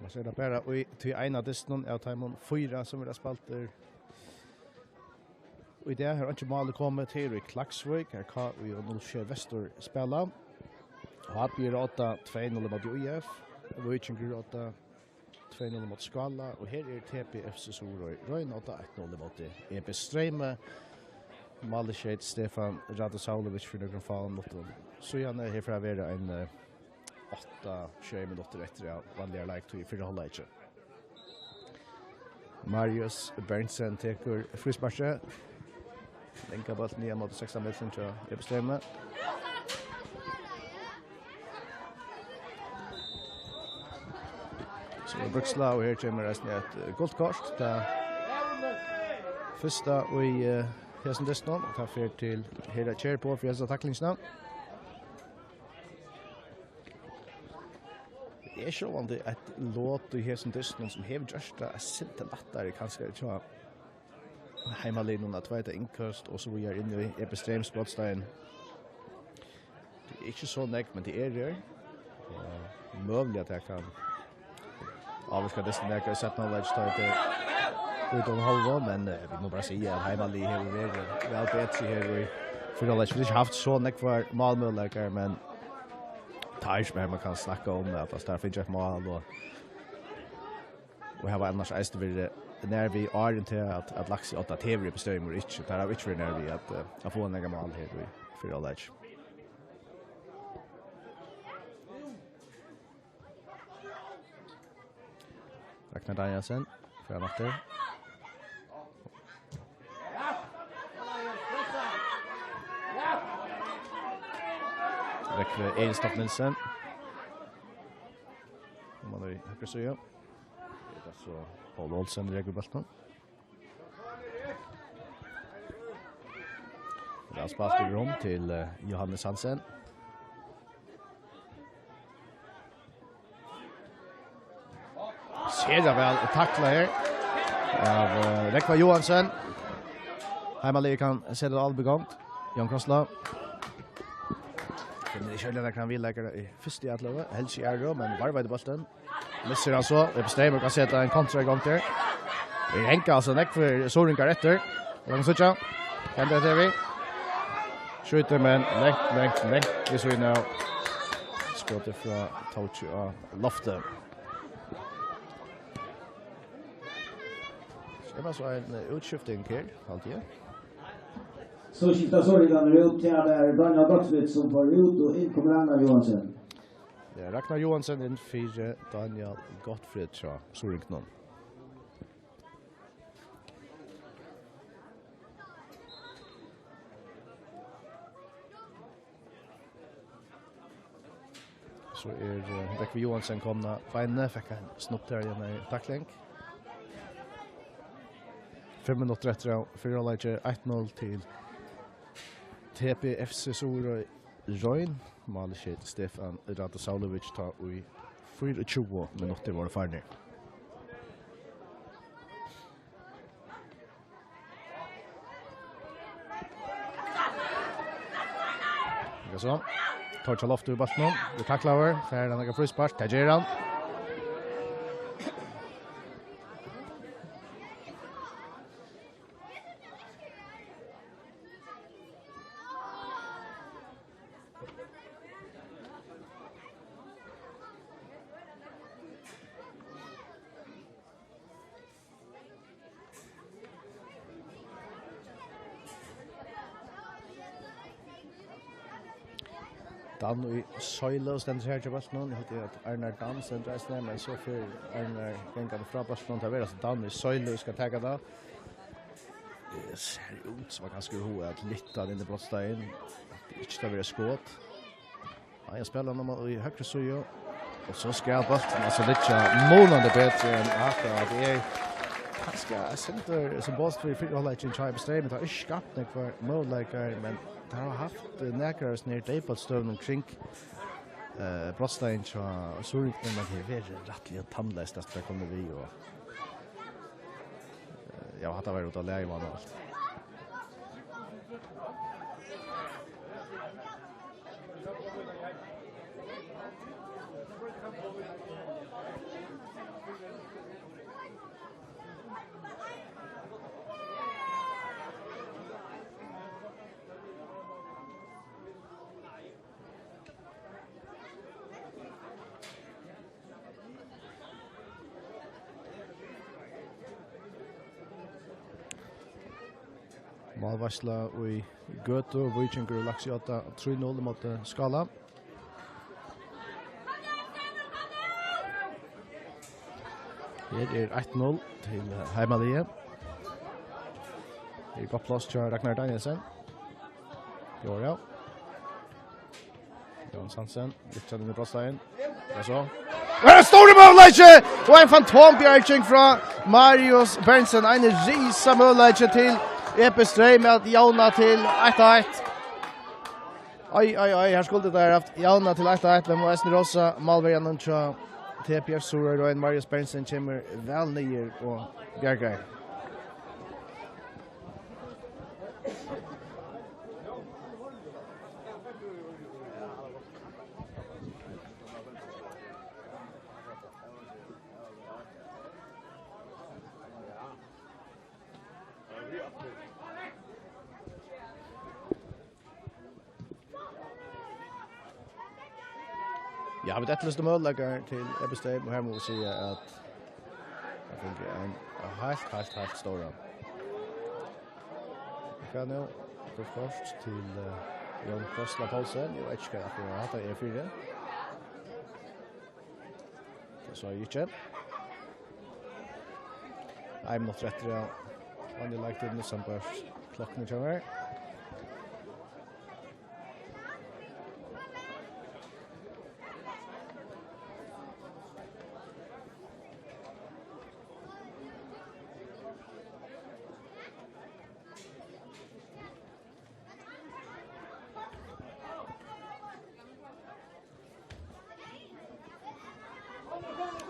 Annars er tað bara í tí eina dystinum av teimum fýra, sum verða spældir í dag. Har er einki mál er komið. Her í Klaksvík, har K I og null sjey Vestur spæla. H B er á odda tvey null ímóti I F. Víkingur er á odda tvey null ímóti Skála. Og her er T B F C Suðuroy royna á odda eitt null ímóti E B Streymi. Málið skeyt Stefan Radosavljevic fyri nøkrum fáum minuttum. Síðani her fer at vera ein, eh, átta, sjey minuttir eftir av vanligari leiktíð í fyrra hálvleiki. Marius Berntsen tekur frísparkið. Langa bóltin niðan móti sekstan metrum hjá E B Streymi. So er Bríksla, og her kemur eisini eitt, eh, gult kort. Tað fyrsta í, eh, hesum dystinum, og tað fer til Hera Kjærbo fyri hesa taklingina. Tað er sjálvandi eitt lot í hesum dystinum, sum hevur gjørt tað eitt sindur lættari, kanska, hjá heimaliðnum at veita innkast og so víðari inn í E B Streyms brotstein. Tað er ikki so nógv, men tað er her. Og møguliga at tað kann ávirka dystin nakað í seinna hálvleiki, tá tað er býta um hálva, men, eh, vit mugu bara siga, at heimaliðið hevur verið væl betri her í fyrra hálvleiki. Vit hava ikki havt so nógvar málmøguleikar, men teir sum her, man kann snakka um, at, altso, teir fingu eitt mál, og Og hava annars eisini verið nær við áðrenn til at, at Laxi átti at hevur upp í støðum og ikki. Teir hava ikki verið nær við at, eh, at fáa nakað mál her í fyrra hálvleiki. Ragnar Danielsen, fer hann aftur. Vekk við Egil Stoff Nielsen. Nú má hann í høgru síðu. Tað er so Paul Olsen, rekur bóltin. Væl spælt í rum til, eh, Johannes Hansen. Sera væl taklað her av, eh, Rógva Johansen. Heimaliðið kann seta tað í gongd. Jón Krosslá. Finnur ikki øgiliga nakran viðleikara í fyrstu atløgu, helst í aðru, men varðveitir bóltin. Missir hann so, Ebbe Steinberg kann seta ein kontra í gongd her. Her hanga altso nógvir suðuroyingar eftir. Lat okkum síggja. Henda er við. Skjýtur, men langt, langt, langt við síðuna av. Skotið frá Tóki á loftið. Skal man so ein, eh, útskifting her, haldi eg. So skifta suðuroyingarnir út, tað er Daniel Gottfried sum fer út, og inn kemur Ragnar Johansen. Ja, Ragnar Johansen inn fyri Daniel Gottfried hjá suðuroyingunum. So er, eh, Rógvi Johansen komin á beinini, fekk ein snupp har í eini takling. Fimm minuttir eftir av fyrra hálvleiki, eitt null til T B F C Suðuroy. Royn. Málið skeyt Stefan Radosavljevic tá ið fýraogtjúgu minuttir vóru farnir. Hygg so. Tók á lofti við bóltinum. Við taklaður. Fær hann nakað fríspark? Tað ger hann. Dan í Søylu stendur her hjá bóltinum. Eg haldi, at Arnar Dan stendur eisini, men so fer Arnar gangandi frá bóltinum. Tað verður altso Dan í Søylu, ið skal taka tað. Eh, sær út sum hann kanska hevur hug at lyfta hann inn í brotsteigin. Tað er ikki tað verða skot. Nei, hann spælir hann um í høgru síðu. Og so skal bólturin altso liggja munandi betri enn hatta. Tað er kanska eitt sindur symbolskt fyri fyrra hálvleikin hjá Ebbe Streymoy. Tað er ikki skapt nakrar møguleikar, men teir hava havt, eh, nakrar av hesum her deyðbóltsstøðunum kring, eh, brotsteigin hjá suðuroyingunum, men tað hevur verið rættiliga tannleyst, at tað kemur við, og, eh, ja, hatta var út av lagi, var alt. Málveitsla í Gøtu, Víkingur og Laksjóta trý null ímóti Skála. Her er eitt null til heimaliðið. Her er gott pláss hjá Ragnar Danielsen. Jú, ja. Jónas Hansen, lyftir inn í brotsteigin. Ja, so. Og ein stórur møguleiki! Og ein fantombjarging frá Marius Berntsen. Ein risa møguleiki til Ebbe Streymoy at javna til eitt eitt. Oj, oj, oj, her skuldu teir havt javnað til eitt eitt, men má eisini rosa málverjanum hjá T B F Suðuroy, og Marius Berntsen kemur væl niður og bjargar. Ja, vit eftirlýstu møguleikar til Ebbe Stein, og her má vit siga, at hann fekk ein heilt, heilt, heilt stóran. Hvat nú? Gult kort til, eh, Jón Krossla Poulsen. Eg veit ikki, hvat akkurát hatta er fyri. Tað sá eg ikki. Ein minuttur eftir av vanligu leiktíðini, sambært klokkuni hjá mær.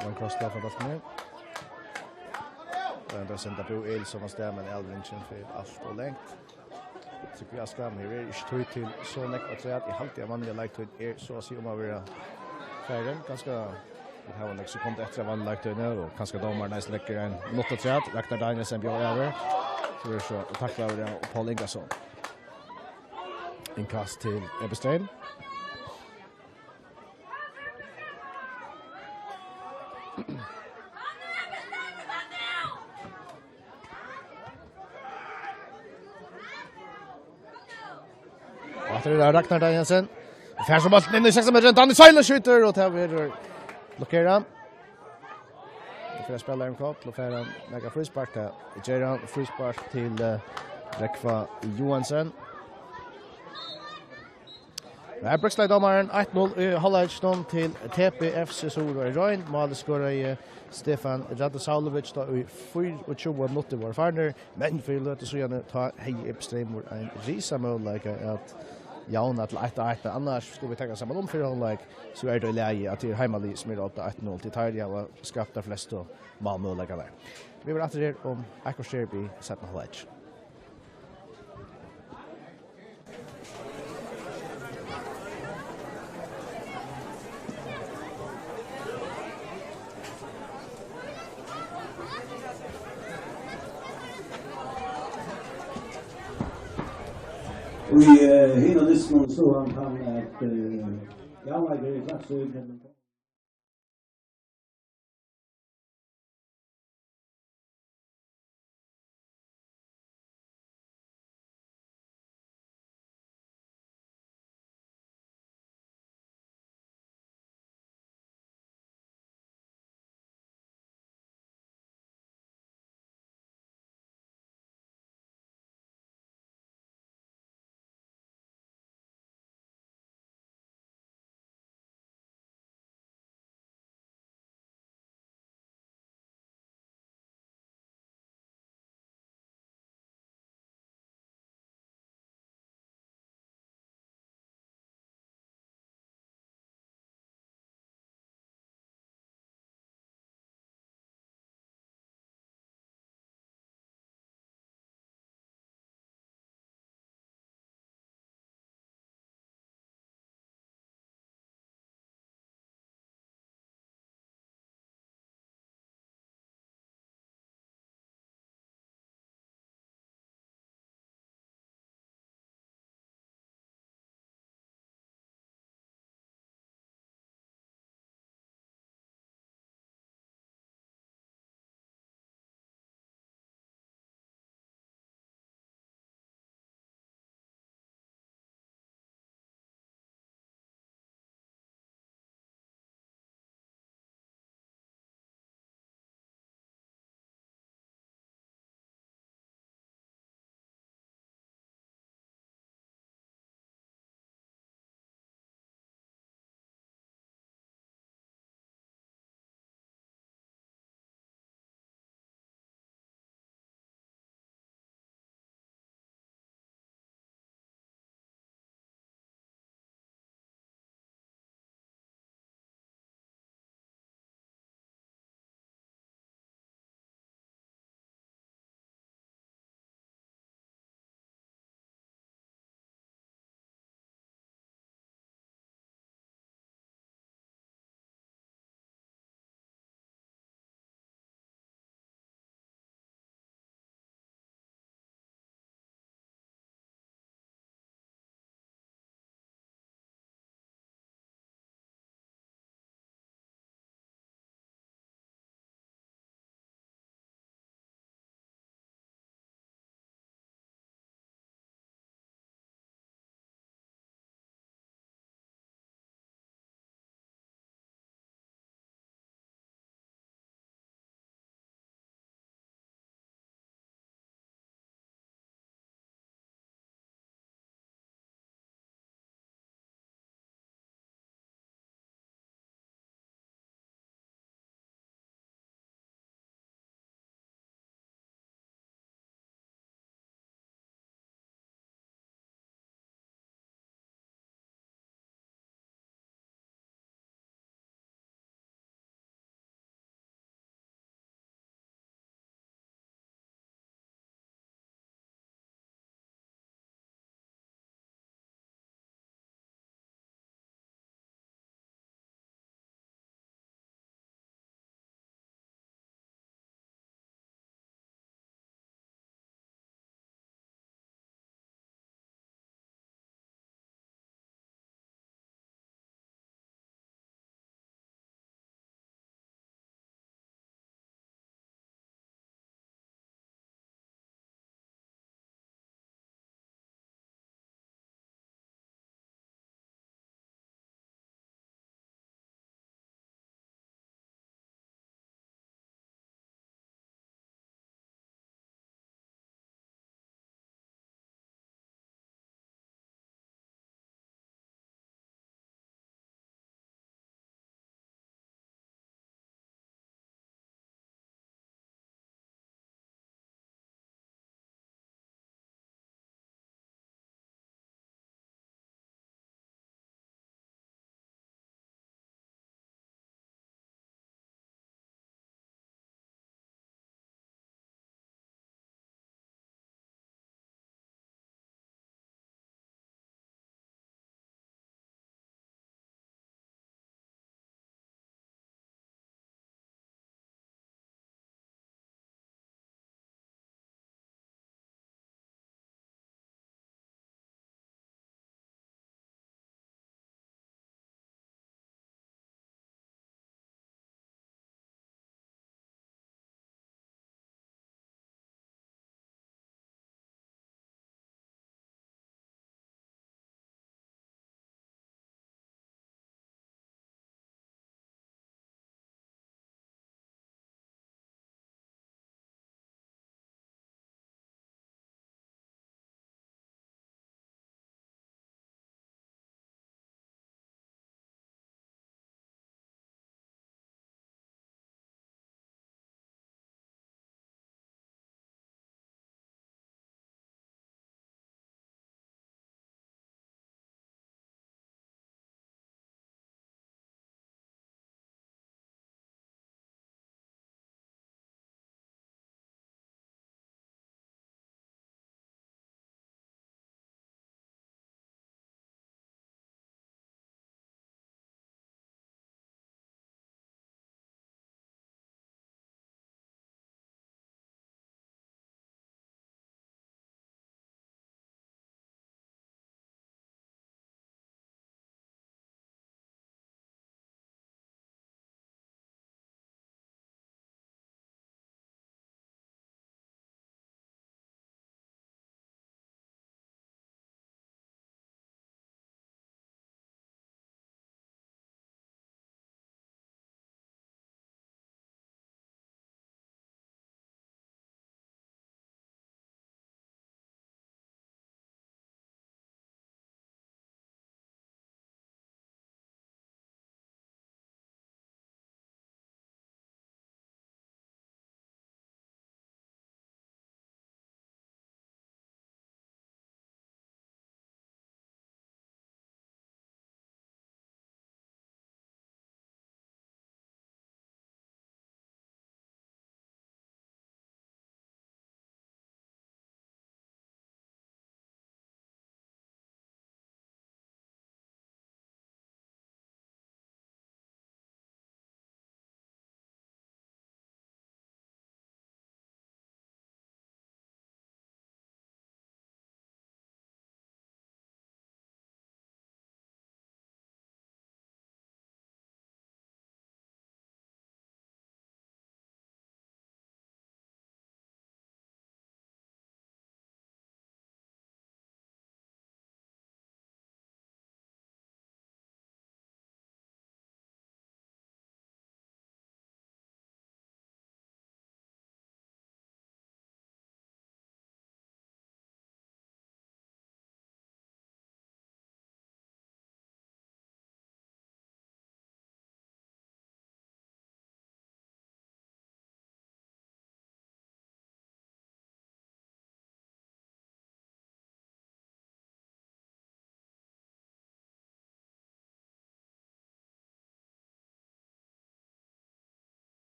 Ein kross til frá bóltinum. Og enda senda Bú Egilson av stað, men avlevingin fer alt ov langt. Trygvi Askam, her er ikki tíð til so nógv afturat. Eg haldi, at vanliga leiktíðin er so at siga um at vera farin. Kanska vit hava nøkur sekund eftir av vanligu leiktíðini, og kanska dómarin eisini leggur ein minutt afturat. Ragnar Danielsen bjóðar yvir. So er so, og takk fyri, Paul Ingason. Innkast til Ebbe Stein. Og aftur er Ragnar Danielsen. Fær so bóltin inn í sekstan metrar. Danny Søyler skjýtur, og tað verður blokkerað. Nú fer spælarin kopp, nú fær hann nakað fríspark, tað ger hann. Fríspark til, eh, Rógva Joensen. Her bríkslaði dómarin. Eitt null í hálvleikinum til T P F C Suðuroy Royn. Málið skoraði Stefan Radosavljevic tá ið fýraogtjúgu minuttir vóru farnir, men fyri løtu síðani tá hevði Ebbe Streymur ein risamøguleika at javna til eitt eitt, men annars skulu vit taka saman um fyrra hálvleik, so er tað í lagi, at tað er heimalið, sum er upp til eitt null, tí teir hava skapt teir flestu málmøguleikarnar. Vit verða aftur her um eitt korter í seinna hálvleik. Og í, eh, hinum dystinum stóð hann, hann at, eh, javnleiki er flaks og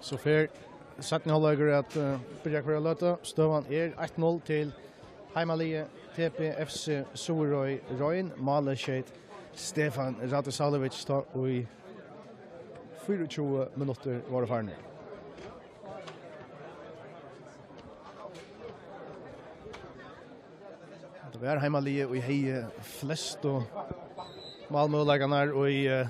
So fer seinni hálvleikur at, eh, byrja hvørja løtu. Støðan er eitt null til heimaliðið T B F C Suðuroy Royn. Málið skeyt Stefan Radosavljevic tá í fýraogtjúgu minuttir vóru farnir. Tað var heimaliðið, ið hevði flestu málmøguleikarnar í, eh,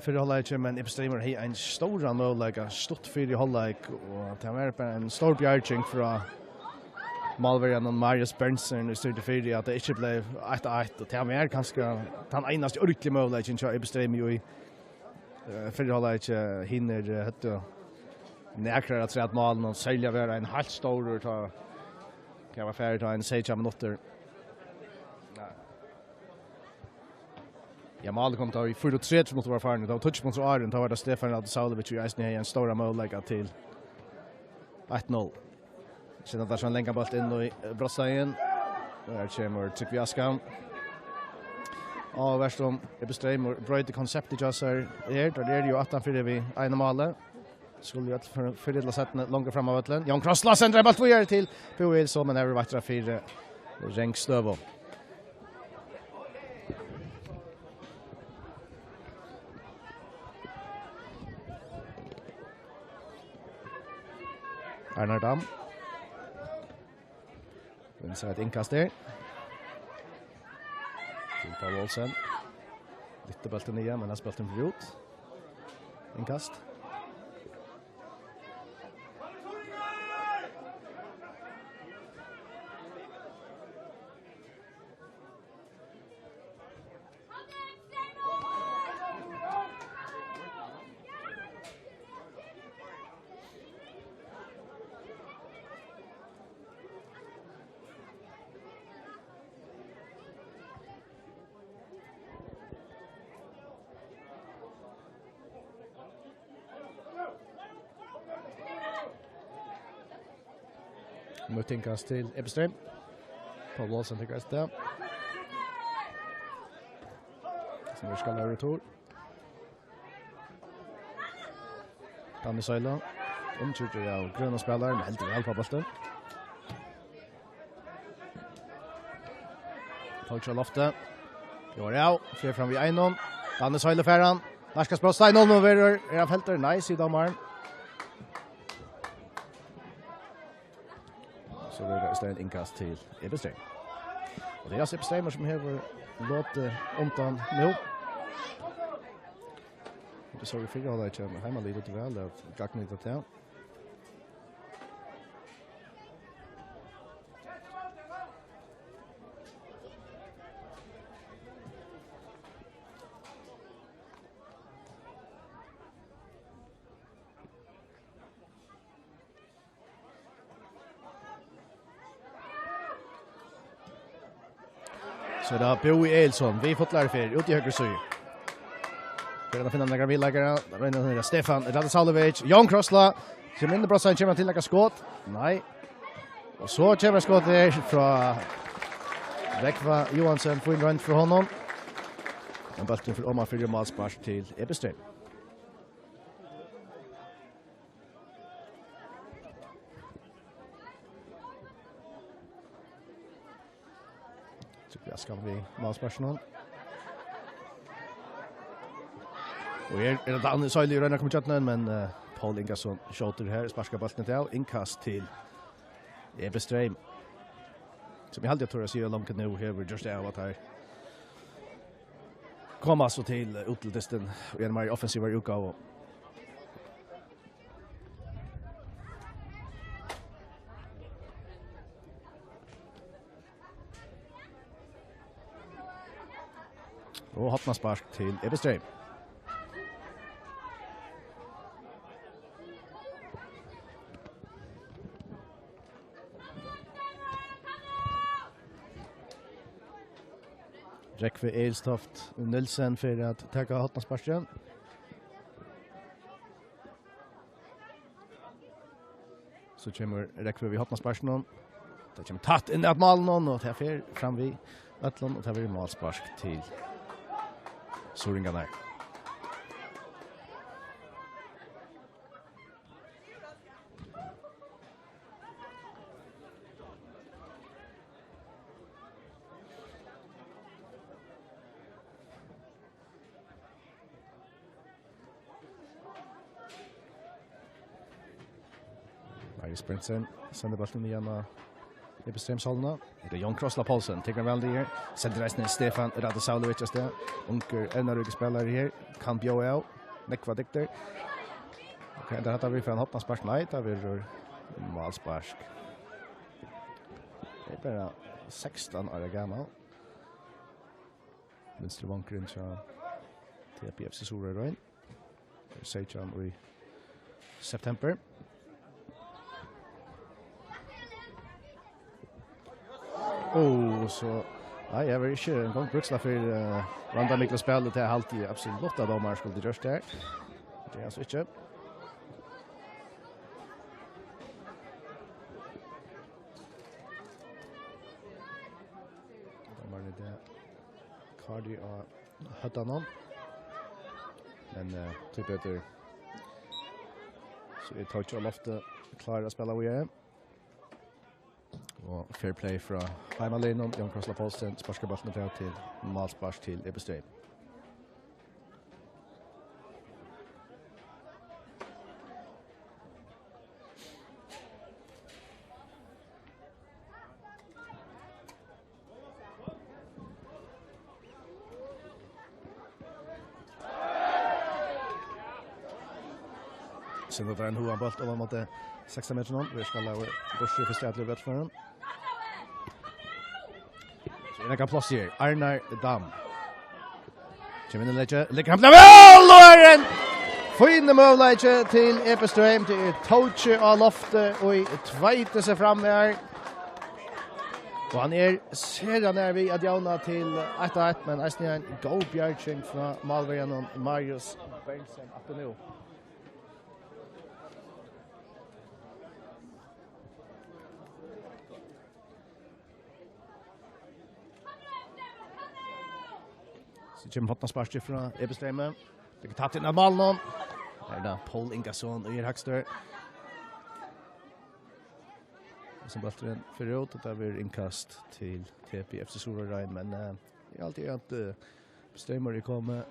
fyrra hálvleiki, men Ibstreymur hevði ein stóran møguleika stutt fyri hálvleik, og tað var bara ein stór bjarging frá málverjanum Marius Berntsen, ið stýrdi fyri, at tað ikki bleiv eitt eitt, og tað var kanska tann einasti orðligi møguleikin hjá Ibstreymur í, eh, fyrra hálvleiki. Hinir, eh, høvdu nakrar afturat málin, og serliga var ein heilt stórur, tá, hvat var farið, tá, ein seytjan minuttir. Ja, málið kom tá í fýraogtretivu minuttir vóru farnir. Tá var tólv minuttir áðrenn, tá var tað Stefan Radosavljevic, ið eisini hevði ein stóran møguleika til eitt null. Senda tað so ein langan bólt inn í, eh, brotsteigin. Og her kemur Trygvi Askam. Og vert sum Ibstreymur broytir konseptið hjá sær her. Teir eru jú aftan fyri við einum máli. Skulu jú øll fyrr, fyrr ella seinni longur fram á vøllin. Jón Krossla sendir ein bólt víðari til Búi Egilsson, men her er vaktra fyri, eh, rangstøðu. Arnar Dam. Vinstra eitt innkast her. Til Paul Olsen. Lyftir bóltin niður, men hann spældi hann út. Innkast. Nýtt innkast til Ibstreym. Paul Olsen tekur eisini tað. Sum er skal over retur. Danny Søyle. Umkyrdur av grønum spælarum, men heldur væl á bóltin. Tók seg á loftið. Jú, ja, fer fram við einum. Danny Søyle fær hann. Nærkast brotsteig, nú verður, er hann feltur? Nei, sigur dómarin. So verður tað í staðin innkast til Ibstreym. Og tað er altso Ibstreymur, sum hevur lotið undan nú. Vit sóu í fyrra hálvleiki, men heimaliðið dugdi væl at gagnnýta tað. So er tað Búi Egilsson, við fullari ferð, út í høgru síðu. Fer hann at finna nakrar viðleikarar? Hann roynir at finna Stefan Radosavljevic. Jón Krossla. Kemur inn í brotsteigin, kemur hann til nakað skot? Nei. Og so kemur skotið her frá Rógva Johansen. Fín roynd frá honum. Men bólturin fer oman fyri, málspark til Ibstreym. Trygvi Askam við málsparkinum. Og her er tað Danny Søyle, ið roynir at koma ígjøgnum, men, eh, Paul Ingason skjótur her, sparkar bóltin út av, innkast til Ibstreym. Sum eg haldi, eg tori at siga, longu nú hevur gjørt av at teir koma so til, eh, út til dystin í eini meir offensivari útgávu. Og hornaspark til Ibstreym. Rógvi Egilstoft Nielsen fer at taka hornasparkið. So kemur Rógvi við hornasparkinum. Tað kemur tætt inn at málinum, og tað fer fram við øllum, og tað verður málspark til suðuroyingarnar. Chris Brintzen sender bóltin niðan á Ebbe Streyms hálvuna. Hetta er Jón Krossla Poulsen, tekur hann væl niður. Sendir eisini Stefan Radosavljevic av stað. Ungur, evnaríkur spælari her, kann bjóða av. Nógvar dygdir. Ok, endar hetta við, fær hann hornaspark? Nei, tað verður málspark. Hann er bara sekstan ára gamal. Vinstri vangurin hjá T P F C Suðuroy. Seytjan í september. Og so, nei, eg vil ikki eingong brúkla fyri, eh, vandamikla spæl, og tað er altíð absolutt at dómar skuldi gjørt her. Tað er altso ikki. Dómarin í dag. Kardi á høvdinum. Men, eh, tíbetur. So er Tóki á lofti klárur at spæla víðari. Og fair play frá heimaliðnum. Jón Krossla Poulsen sparkar bóltin út til málspark til Ebbe Streym. Sindri, tað er ein høgan bólt oman móti sekstan metrunum. Vit skulu hava burtur fyrst í allir vøllførum. So er nakað pláss her. Arnar Dam. Kemur inn í leikið. Leggur hann til væl, og er ein fínur møguleiki til Ebbe Streym. Tað er Tóki á lofti, og Tveiti sær fram her. Og hann er sera nær við at javna til eitt eitt, men eisini ein góð bjarging frá málverjanum Marius Berntsen aftur nú. So kemur hornasparkið frá Ebbe Streymi. Tekur tætt inn av málinum. Her er tað Poul Ingason og er hægstur. Og sum bólturin fer út, og tað verður innkast til T P F C Suðuroy, men, eh, eg haldi at, eh, Streymur er komið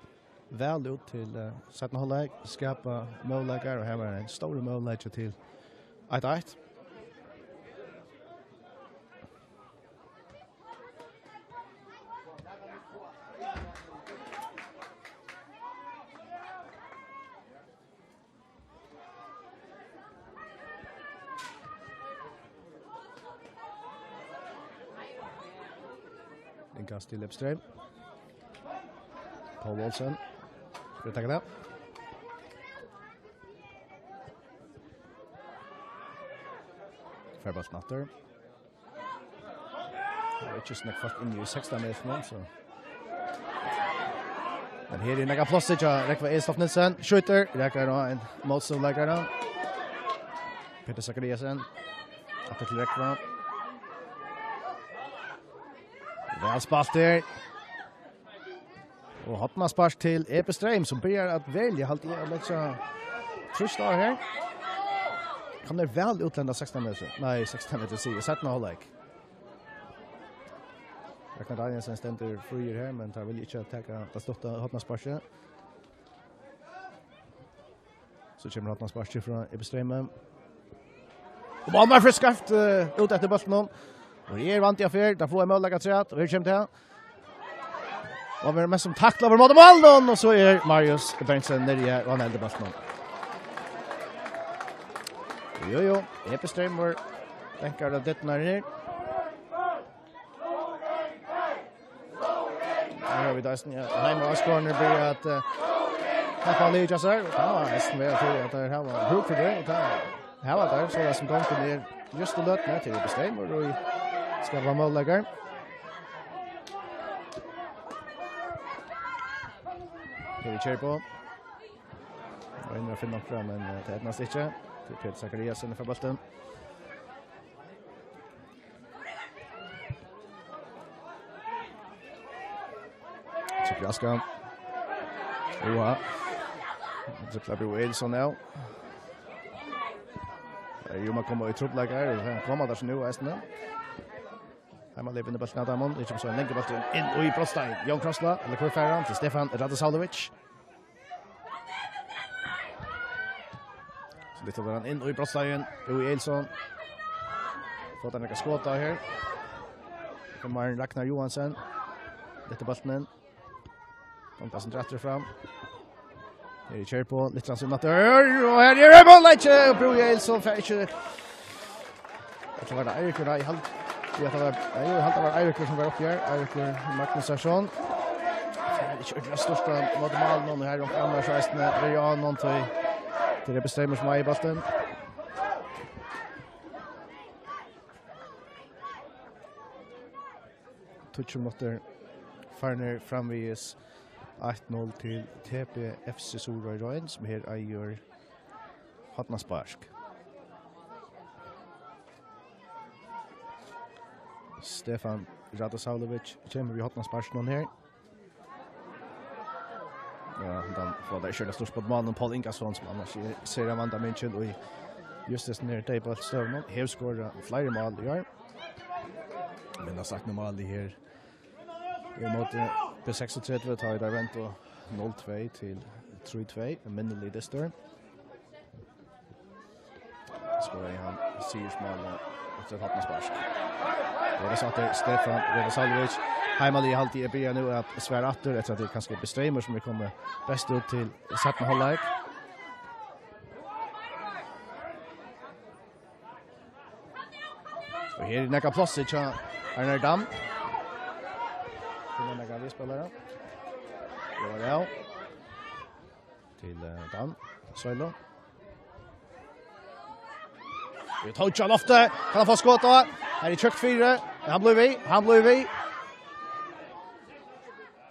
væl út til, eh, seinna hálvleik, skapa møguleikar, og her var ein stórur møguleiki til eitt eitt. Innkast til Ebbe Streym. Poul Olsen. Skal taka tað? Fær bóltin aftur. Tað er ikki so nógv fólk inni í sekstan metrunum, so. Men her er nakað pláss hjá Rógva Elisdorff Nielsen. Skjýtur, rakar á ein mótstøðuleikara. Petur Zachariasen. Aftur til Rógva. Væl spælt her. Og hornaspark til Ebbe Streym, sum byrjar at velja, haldi eg, at leggja trýst á her. Kann er væl útlenda sekstan metrar. Nei, sekstan metrar, sigur eg. Seinna hálvleik. Ragnar Danielsen stendur fríur her, men teir vilja ikki taka tað stutta hornasparkið. So kemur hornasparkið frá Ebbe Streymi. Og málmaður fer skeivt, eh, út eftir bóltinum. Og her er vandi á ferð, teir fáa ein møguleika afturat, og her kemur tað. Og hann verður mest sum taklaður móti málinum, og so er Marius Berntsen niðri her, og hann heldur bóltinum. Jú, jú, Ebbe Streymur bankar á dyrnar her. Her hava vit eisini, ja, heima á skoðarnir byrja at, eh, heppa liðið hjá sær. Og tað má eisini vera tí at teir hava brúk fyri tað, og tað hava teir, so tað sum gongur er júst í løtuni til Ebbe Streymur, og skapa møguleikar. Her er Kjærbo. Roynir at finna onkran, men, eh, tað eydnast ikki. Tað er Petur Zachariasen fær bóltin. Tryggur Aska. Oha. Driblar Bro Elson av. Tað er jú, man kemur í trupulleikar, og tað koma teir so nú eisini. Heimaliðið vinnur bóltin av teimum. Tað kemur so ein langur bóltur inn, inn í brotstein. Jón Krossla, ella hvør fær hann? Til Stefan Radosavljevic. Lítið var hann inn í brotsteigin. Búi Egilson. Fáa teir nakað skot á her. Kemur Ragnar Johansen. Lyftir bóltin inn. Andasen drættur fram. Her er Kjærbo, lyftir hann seg inn aftur. Og her er málið! Búi Egilson fær ikki. Ella var tað Eiríkur? Nei, eg haldi, ja, tað var, nei, eg haldi, tað var Eiríkur sum var uppi her. Eiríkur Magnusson. Fær ikki ordiliga stúrt av móti málinum, og her er onkur annar, so eisini, ja, noen tøy. Tað er Ebbi Streymur sum eigur bóltin. Tíggju minuttir farnir framvegis. Eitt null til T B F C Suðuroy Rein, sum her eigur hornaspark. Stefan Radosavljevic kemur við hornasparkinum her. Ja, hann fær tað ikki ordiliga stúrt av móti málinum. Pól Ingason, sum annars er, sær av vanda mikið í júst hesum her deigbóltsstøðunum, hevur skorað fleiri mál í ár. Men hann sat nú málið her í móti B seksogtretivu, tá ið teir vendu null tvey til trý tvey, ein minnilig dystur. Skoraði hann sigursmálið eftir eitt hornaspark. Og tað satt Stefan Radosavljevic. Heimaliðið, haldi eg, byrjar nú at svara aftur, eftir at tað er kanska Ebbi Streymur sum er komin best út til seinna hálvleik. Og her er nakað pláss hjá Arnar Dam. Finna nakrar viðspælarar. Jú, ja. Til, eh, Dan Søylo. Við touch á lofti. Kann hann fáa skot á? Her er tjúkt fyri. Men hann blívur við. Hann blívur við.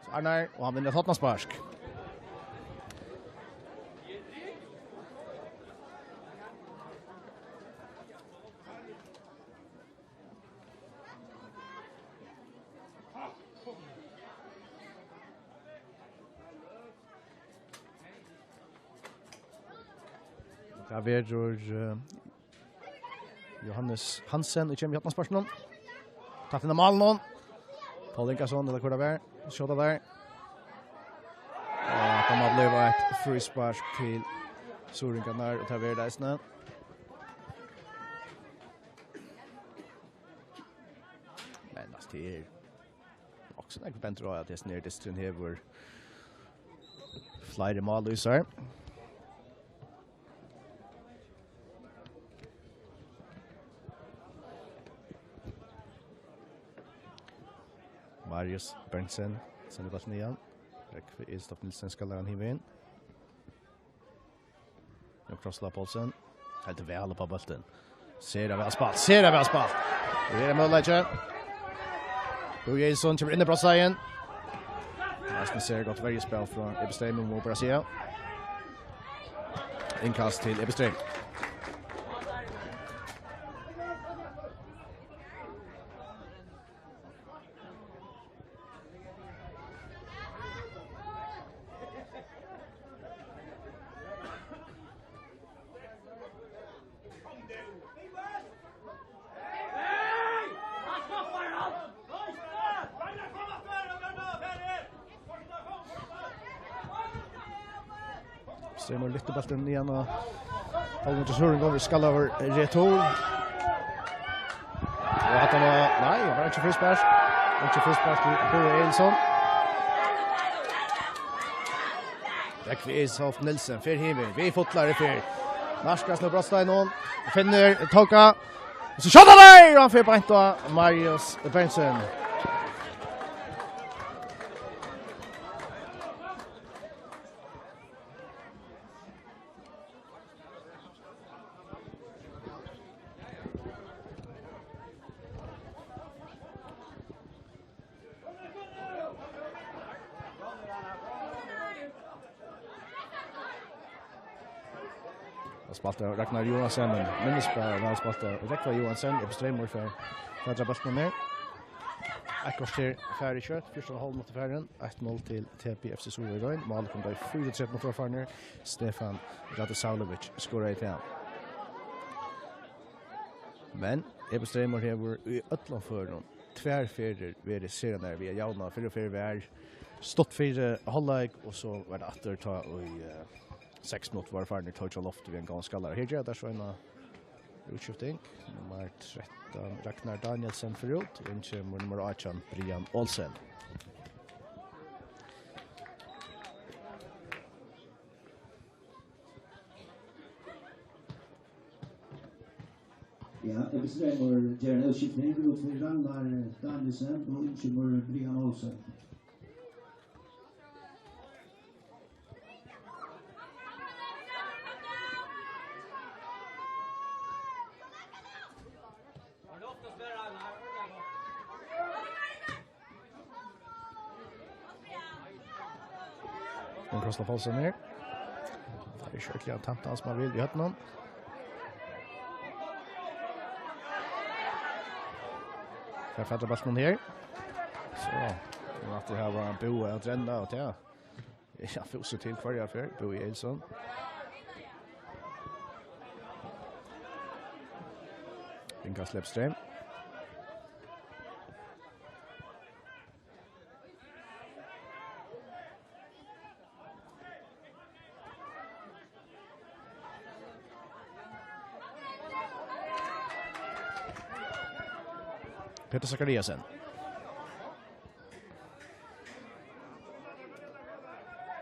So Arnar, og hann vinnur eitt hornaspark. Tað verður, eh, Johannes Hansen, ið kemur í hornasparkinum. Tætt inn á málinum. Pól Ingason, ella hvør tað var. Skjóta har. Og tað má blíva eitt fríspark til Suðuroyingarnar, og tað verður tað eisini. Men, altso, tað er nokk so nógv bendir á, at hesin her dysturin hevur fleiri mál í sær. Marius Berntsen sendir bóltin niðan. Rógvi Elstoft Nielsen skallar hann hin vegin. Nú krossar Poulsen. Heldur væl upp á bóltin. Sera væl spælt, sera væl spælt. Og her er møguleiki. Búi Egilson kemur inn í brotsteigin. Eisini sera gott verjuspæl frá Ebbi Streymur, má bara siga. Innkast til Ebbi Streym. Streymur lyftir bóltin niðan á Pálma Suðuroying, skallar retur. Og hatta var, nei, tað var ikki fríspark. Ikki fríspark til Búi Egilson. Rógvi Elstoft Nielsen fer hin vegin við fullari ferð. Nærkast nú brotsteigin. Finnur Tóka. So skjóta teir, og hann fer beint á Marius Berntsen. Væl spælt av Ragnar Johansen, men minnist bara væl spælt av Rógvi Johansen. Ebbi Streymur fær fatur á bóltinum her. Eitt korter farið skjótt, fjúrtan og hálv minuttir farin. Eitt null til T B F C Suðuroy Rein. Málið kom tá í fýraogtretivu minuttir farin. Stefan Radosavljevic skoraði tað. Men Ebbi Streymur hevur í øllum førum tvær ferðir verið sera nær við at javna. Fyrru ferð var stutt fyri hálvleik, og so var tað aftur tá í, eh, Seks minuttir vóru farin, Tórshavn Loft við ein góðan skallara. Her gera teir so eina útskifting. Nummar trettan, Ragnar Danielsen, fer út. Inn kemur nummar átjan, Brian Olsen. Ja, Ebbe Streymoy ger en utskifting. Út fyri Ragnar Danielsen og inn kemur Brian Olsen. Nú krossar Poulsen her. Tað er ikki øll, hann tanta hann sum hann vil í høvdinum. Her fellur bólturin her. So, nú aftur hava búið at renna og tað. Ja, fús til hvørja ferð, Búi Egilson. Inga Slepstreymoy. Petur Zachariasen.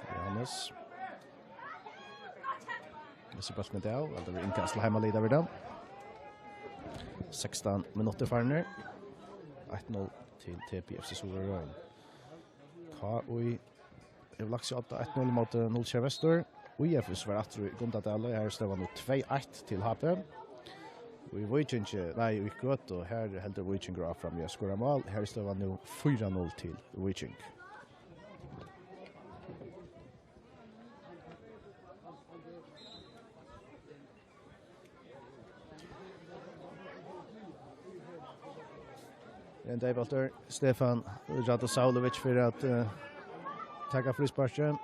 Johannes. Missir bóltin í dag, og tað verður innkast til heimaliðið, tað verður tað. Sekstan minuttir farnir. Eitt null til T P F C Suðuroyar. K I hevur lagt seg á eitt null móti null sjey Vestur. I F S var aftur í Gundadali, her er støðan nú tvey eitt til H P. Og í Víkingi, nei, í Gøtu, her heldur Víkingur áfram við at skora mál. Her er støðan nú fýra null til Víking. Ein deyðbóltur, Stefán Radosavljević fyri at, eh, taka frísparkið.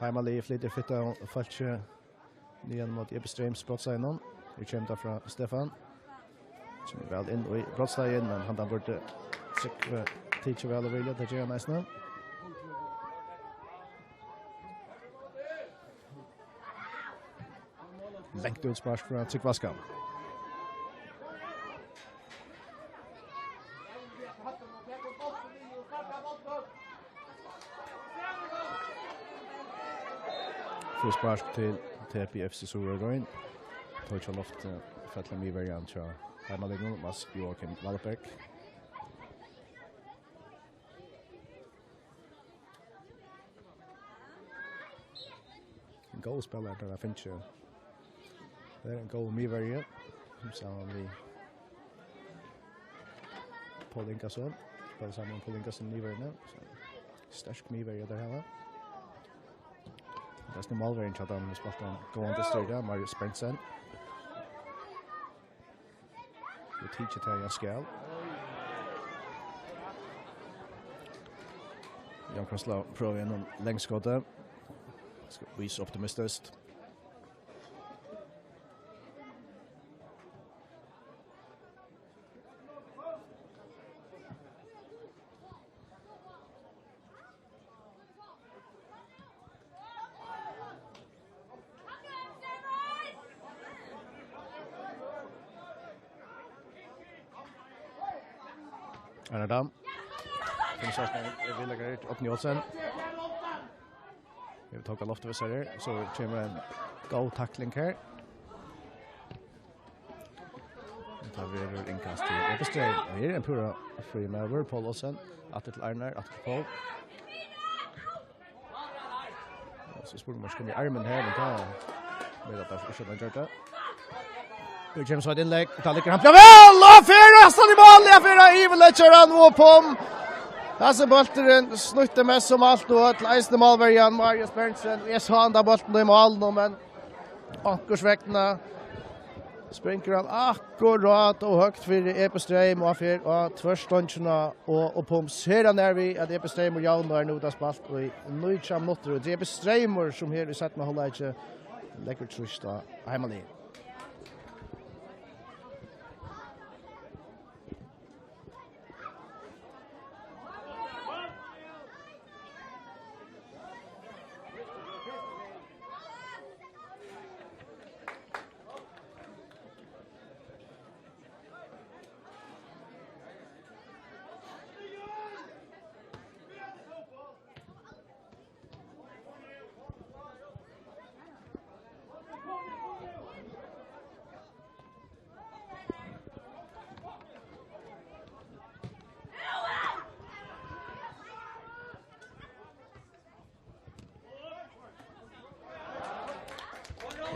Heimaliðið flytur fitt av fólki niðan móti Ebbe Streyms brotsseiðinum. Nú kemur tað frá Stefán. Kemur væl inn í brotsseiðið, men hann burdi Trygve tikið væl og virðiliga, tað ger hann eisini. Langt útspark frá Trygve Askam. Fríspark til T P F C Suðuroyar. Tórshavn Loft, eh, fellur miðverjan hjá heimaliðnum, Mads Joachim Wahlberg. Ein góður spælari, teir hava fingið. Tað er ein góður miðverji, saman við Pól Ingason. Spæla saman við Pól Ingason í miðverjini. So, sterk miðverji, teir hava. Tað er málverjin hjá teimum, spælt ein góðan dystur í dag, Marius Bengtsen. Og tikið tað, hann skal. Jan Krosla prøvar gjennom lengskotið. Skal vísa optimistiskt. Arnar Dam. Fimm seksten er viðleikari, Árni Olsen. Vit tóku loftið við sær her, so kemur ein góð takling her. Tað verður innkast til Ebbe Streym. Og her er ein púra fríur maður, Pól Olsen. Aftur til Arnar, aftur til Pól. Og so spurningur, um hann kom í armin her, men tað veit eg bara ikki, um hann gjørdi tað. Nú kemur so eitt innlegg, tá liggur hann væl, og fer næstan í mál, og fer at yvirleggja hann upp um. Hasin bólturin snýtti mest sum alt og øll, eisini málverjan, Marius Berntsen. Eg sá hann, tá bólturin í málinum, men onkursvegna springur hann akkurát og høgt fyri Ebbe Streym, og hann fer á tvørstongina og, og pumserar nær við, at Ebbe Streymur javnar nú, tað spælt í nítjan minuttir, og tað er Ebbe Streymur, sum her í seinna hálvleiki leggur trýst á heimaliðið.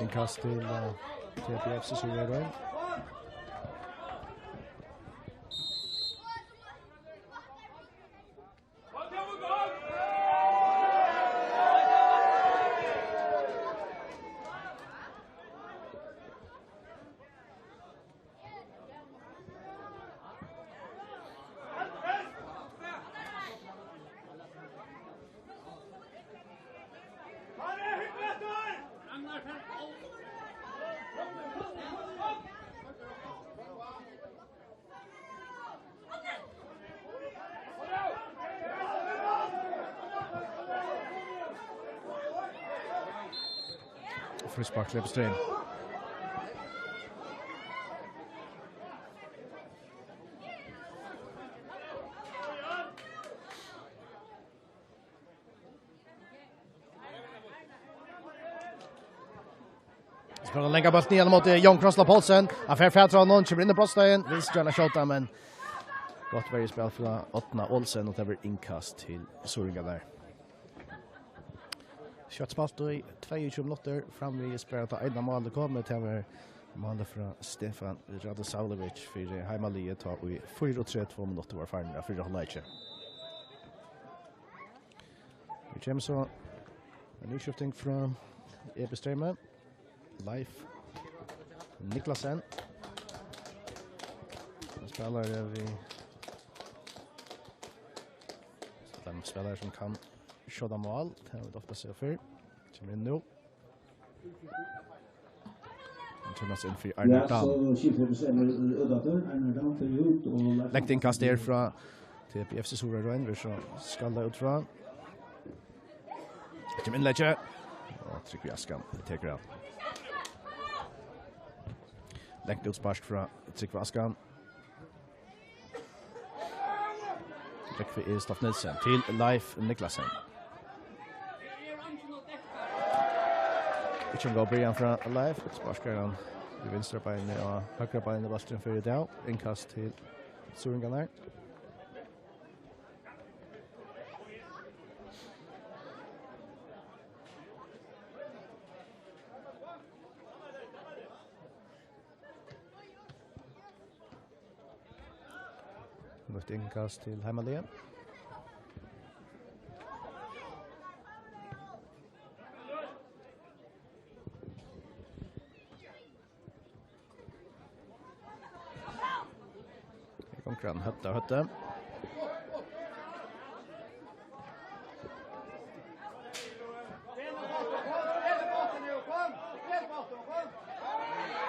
Innkast til, eh, T B F Suðuroy. Frispark til Ebbe Streymoy. Spælir hann langan bóltin niðan móti Jón Krossla Poulsen. Hann fær fatur á honum, kemur inn í brotsteigin. Vil gjarna skjóta, men gott verjuspæl frá Árna Olsen, og tað verður innkast til Suðuroyingarnar. Skjótt spælt í tveyogtjúgu minuttir. Framvegis bara tað eina málið komið. Tað var málið frá Stefan Radosavljevic fyri heimaliðið, tá ið fýraogtretivu minuttir vóru farin av fyrra hálvleiki. Her kemur so ein útskifting frá Ebbe Streymoy. Leif Niklasen. Ein spælari við, ein spælari sum kann skjóta mál. Tað hava vit ofta sæð fyrr. Kemur inn nú. Hann kemur inn fyri Einar Dam. Langt innkast her frá T B F Suðuroy, verður so skallað út frá. Kemur innlegg. Og Trygvi Askan tekur av. Langt útspark frá Trygvi Askan. Trygvi Stoff Nielsen til Leif Niklasen. Ikki ein góð byrjan frá Leif. Sparkar hann við vinstra beini og høgra beini, bólturin fer í dag. Innkast til Suðuroyingarnar. Nýtt innkast til heimaliðið. Her gongur hann høvd av høvdi.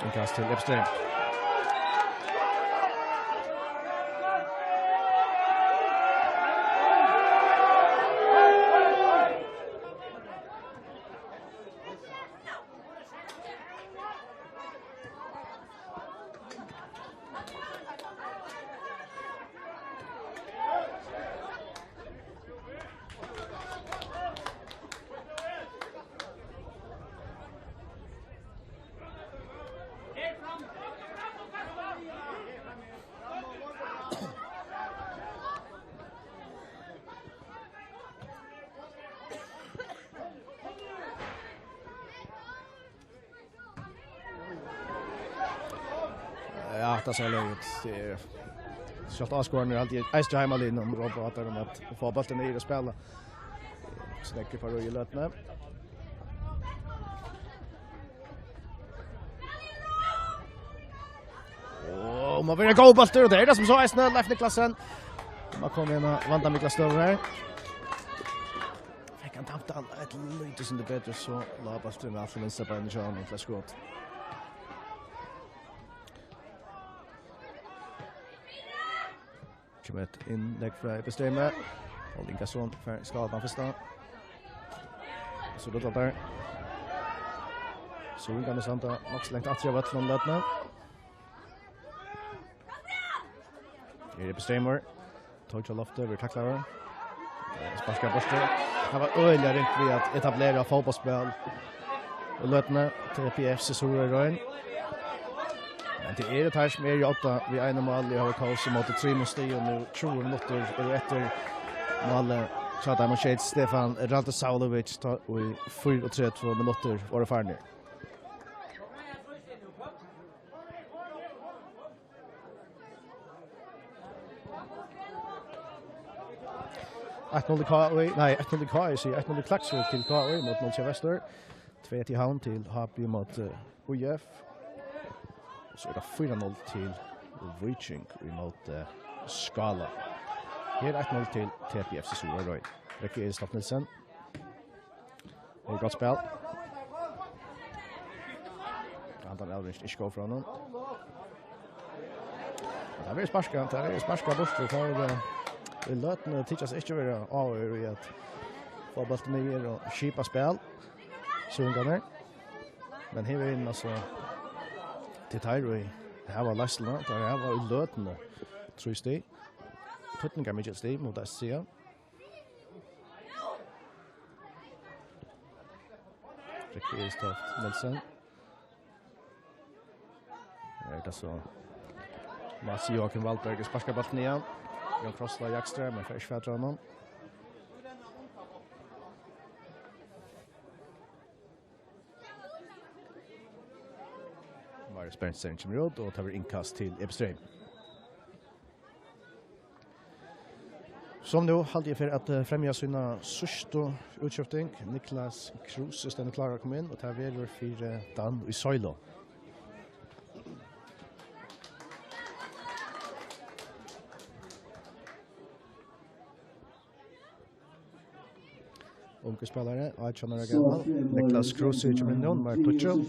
Innkast til Ebbe Streymoy. Ja, tað sær løgið út. Tað er sjálvt áskoðararnir, haldi eg, eisini heimaliðið, sum rópa á teir um at fáa bóltin niður og spæla. Snakka upp á røð í løtuni. Og má vera góður bóltur, og tað er tað sum so eisini, Leif Niklasen. Má koma inn á vandamiklar støður her. Fekk hann damt hann eitt lítið sindur betur, so lá bólturin væl til vinstra beinið hjá honum til eitt skot. Kemur eitt innlegg frá Ebbe Streymoy. Pól Ingason fær skálað tann fyrsta. So rullar tað. Suðuroyingarnir standa nokk so langt aftur av vøllinum í løtuni. Her er Ebbe Streymoy. Tók á loftið, verður taklaður. Sparkar burtur. Tað var øgiliga ringt við at etablera fótbóltsspæl í løtuni til P F C Suðuroy. Men tað eru teir sum eru í odda við einum máli í H V K, sum móti trimum stigum nú, tjúgu minuttir eru eftir. Málið hjá teimum skeyt Stefan Radosavljevic, tá ið fýraogtretivu minuttir vóru farnir. Eitt null til K I, nei, eitt null til K I, sigi, eitt null til Klaksvík til K I, móti null til Vestur. Tvey til Havn til H B móti, eh, U F. So er tað fýra null til Víking í móti, eh, Skála. Her eitt null til T B F C Suðuroy. Rikki Elstoft Nielsen. Og gott spæl. Handan avlevering ikki góð frá honum. Og tað verður sparkað, tað verður sparkað burtur. Tað er, eh, í løtuni tykjast ikki vera áhugaðir í at fáa bóltin niður og skipa spæl. Suðuroyingarnir. Men her er inn, altso, til teir, og hava leiðsluna, teir hava í løtuni trý stig. Týdningarmikil stig, má tað siga. Rikki Elstoft Nielsen. Her er tað so Mats Joakim Valberg sparkar bóltin niður. Jón Krossla jakstrar, men fær ikki fatur á honum. Marius Berntzen kemur út, og tað verður innkast til Ebbe Streym. Sum nú haldi eg fer at, eh, fremja sína síðstu útskifting. Niklas Kruse stendur klárur at koma inn, og tað verður fyri Dan í Søylo. Ungur spælari, átjan ára gamal. Niklas Kruse kemur inn nú, nummar tíggju.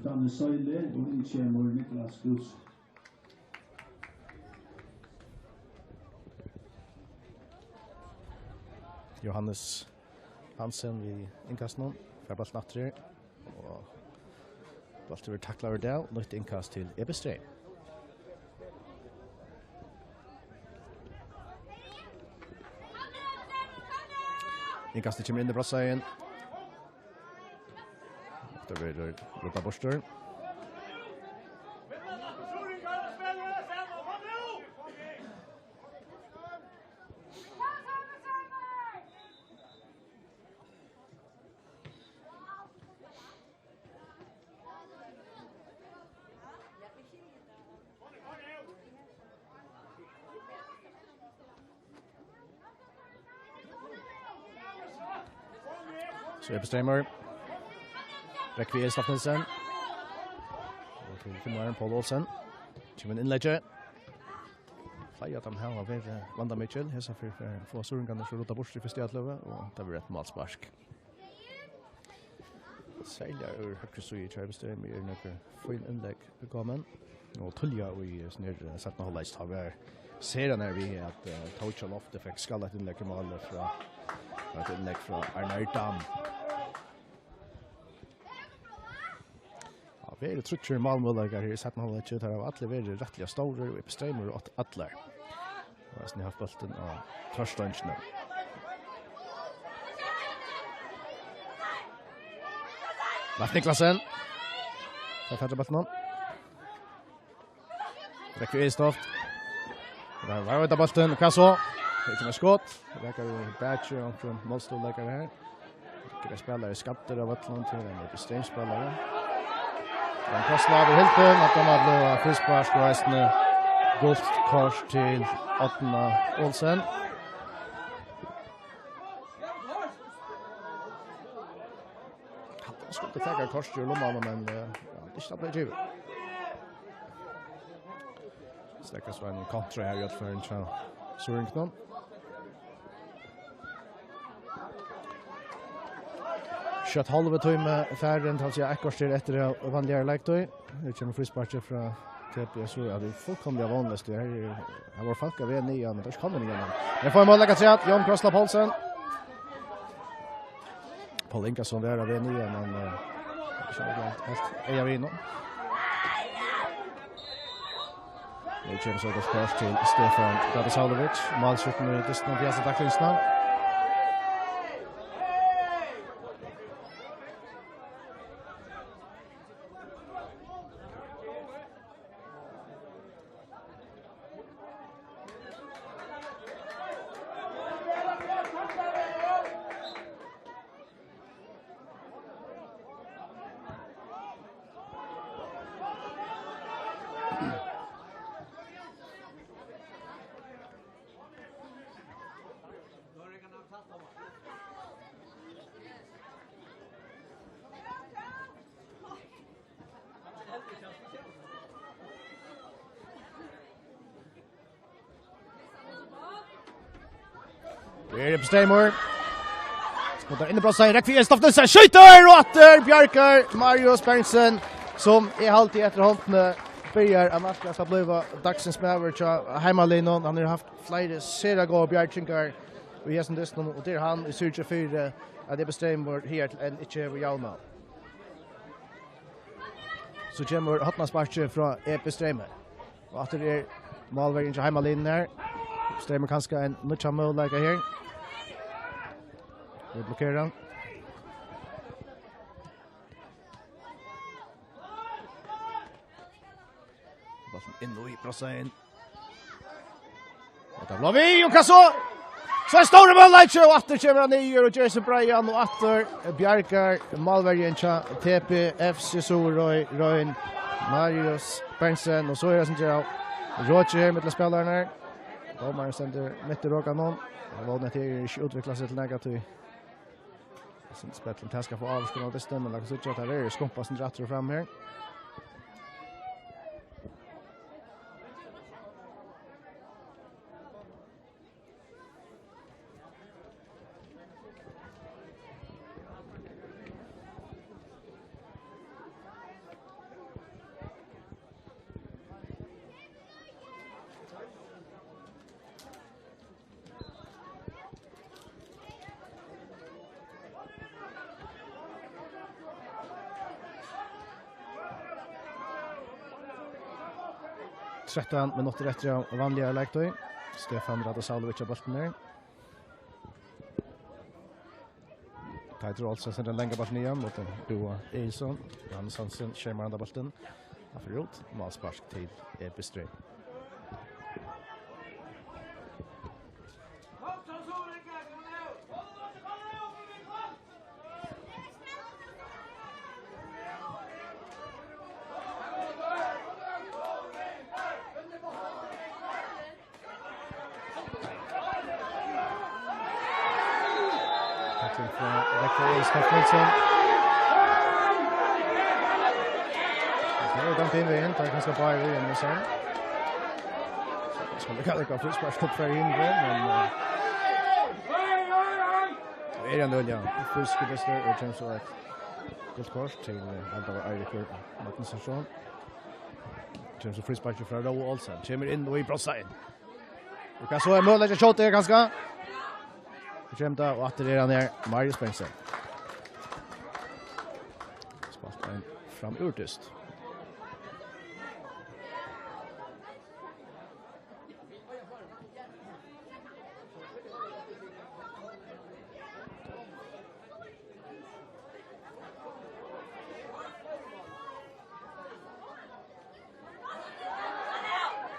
Danny Søylo, og inn kemur Niklas Kruse. Johannes Hansen við innkastinum. Fær bóltin aftur her. Og bólturin verður taklaður av Dag. Nýtt innkast til Ebbe Streym. Innkastið kemur inn í brotsteigin. Tað verður ruddað burtur. So er Ebbe Streymur. Rikki Elstoft Nielsen. Og til Finnmaðurin, Pól Olsen. Kemur inn innleggi. Fleiri av teimum hava verið vandamikil. Hesa ferð fáa suðuroyingarnir so ruddað burtur í fyrstu atløgu, og tað verður eitt málspark. Serliga úr høgru síðu hjá Ebbe Streym eru nøkur fín innlegg komin. Og tíðliga í, eh, seinna hálvleiki, tá var sera nær við at, eh, Tóki Lofte fekk skallað eitt innlegg í málið frá, frá eitt innlegg frá Arnar Dam. Ja, verið tríggir málmøguleikar her í seinna hálvleiki. Teir hava allir verið rættiliga stórir, og Ebbe Streymur átt allar. Og eisini havt bóltin á tvørstongini. Leif Niklasen. Fær fatur á bóltinum. Rikki Elstoft. Har var vit á bóltin. Hvat so? Tað er ikki meir skot. Rakar í bakið á onkran málstovuleikara her. Greitt spælari skaddur av vøllinum, til ein Ebbe Streym-spælari. Men Krossla við hildin, og tað blívur fríspark og eisini gult kort til Árna Olsen. Hann skuldi taka kortið úr lummanum, men, eh, ja, tað er ikki tað blivið givið. Steðgast var ein kontra her í øllum førum hjá suðuroyingunum. Skjótt hálvi tími farin, tað vil siga eitt korter eftir av vanligari leiktíð. Her kemur frísparkið frá T B S, so ja, tað er fullkomiliga vónleyst. Her er, her vóru fólk á veg niðan, men tað er ikki komið niðan. Men fáa mál leggja afturat, Jón Krossla Poulsen. Pól Ingason var av veg niðan, men, eh, ikki heilt, heilt eyga við honum. Nú kemur so gott kast til Stefán Gabrisavlovic. Málskjúttin í dystinum fyri Daglingsna. Her er Ebbi Streymur. Skotar inn í brotsteigin, rekk fyri Stoff Nielsen, skjýtur og aftur bjargar Marius Berntsen, sum eg haldi eftir hondini byrjar at nærkast at blíva dagsins maður hjá heimaliðnum. Hann hevur havt fleiri sera góðar bjargingar í hesum dystinum, og tað er hann, ið syrgir fyri, at Ebbi Streymur higartil enn ikki hevur javnað. So kemur hornasparkið frá Ebbi Streymi. Og aftur er málverjin hjá heimalínuni her. Streymur kanska ein nýggjan møguleika her. Vit blokera. Bólturin inn og í brotsteigin. Og tað blívur við, og hvat so? So ein stórur møguleiki, og aftur kemur hann niður og ger seg breiðan, og aftur bjargar málverjin hjá T P F C Suðuroy, Royn, Marius Berntsen, og so er tað sum ger av roki her millum spælararnar. Dómarin stendur mitt í rokanum. Eg vóni, at tað ikki útviklar seg til nakað, tí Sindur spell, um tað skal fáa ávirkan á dystin, men lat okkum síggja, at tað verður skumpað sindur aftur og fram her. Trettan minuttir eftir av vanligari leiktíð. Stefan Radosavljevic á bóltin her. Teitur Olsen sendir ein langan bólt niðan móti Búa Egilsson. Johannes Hansen skermar handan bóltin. Hann fer út. Málspark til Ebbi Streym. Tackling frá Rektor Elis Kaftinsen. Tað er dømt inn vegin, tað er kanska bara við ein, so. So, tað skal ikki vera fríspark upp fyri Yngve, men, eh, tað er ein øgiliga frískur dystur, og kemur so eitt gult kort til, eh, Halldór Eiríkur Magnússon. Kemur so fríspark frá Róa Olsen, kemur inn og í brotsteigin. Og hvat so, er møguleiki at skjóta her, kanska? Nú kemur tað, og aftur er hann her, Marius Berntsen. Spælt ein framúr dyst.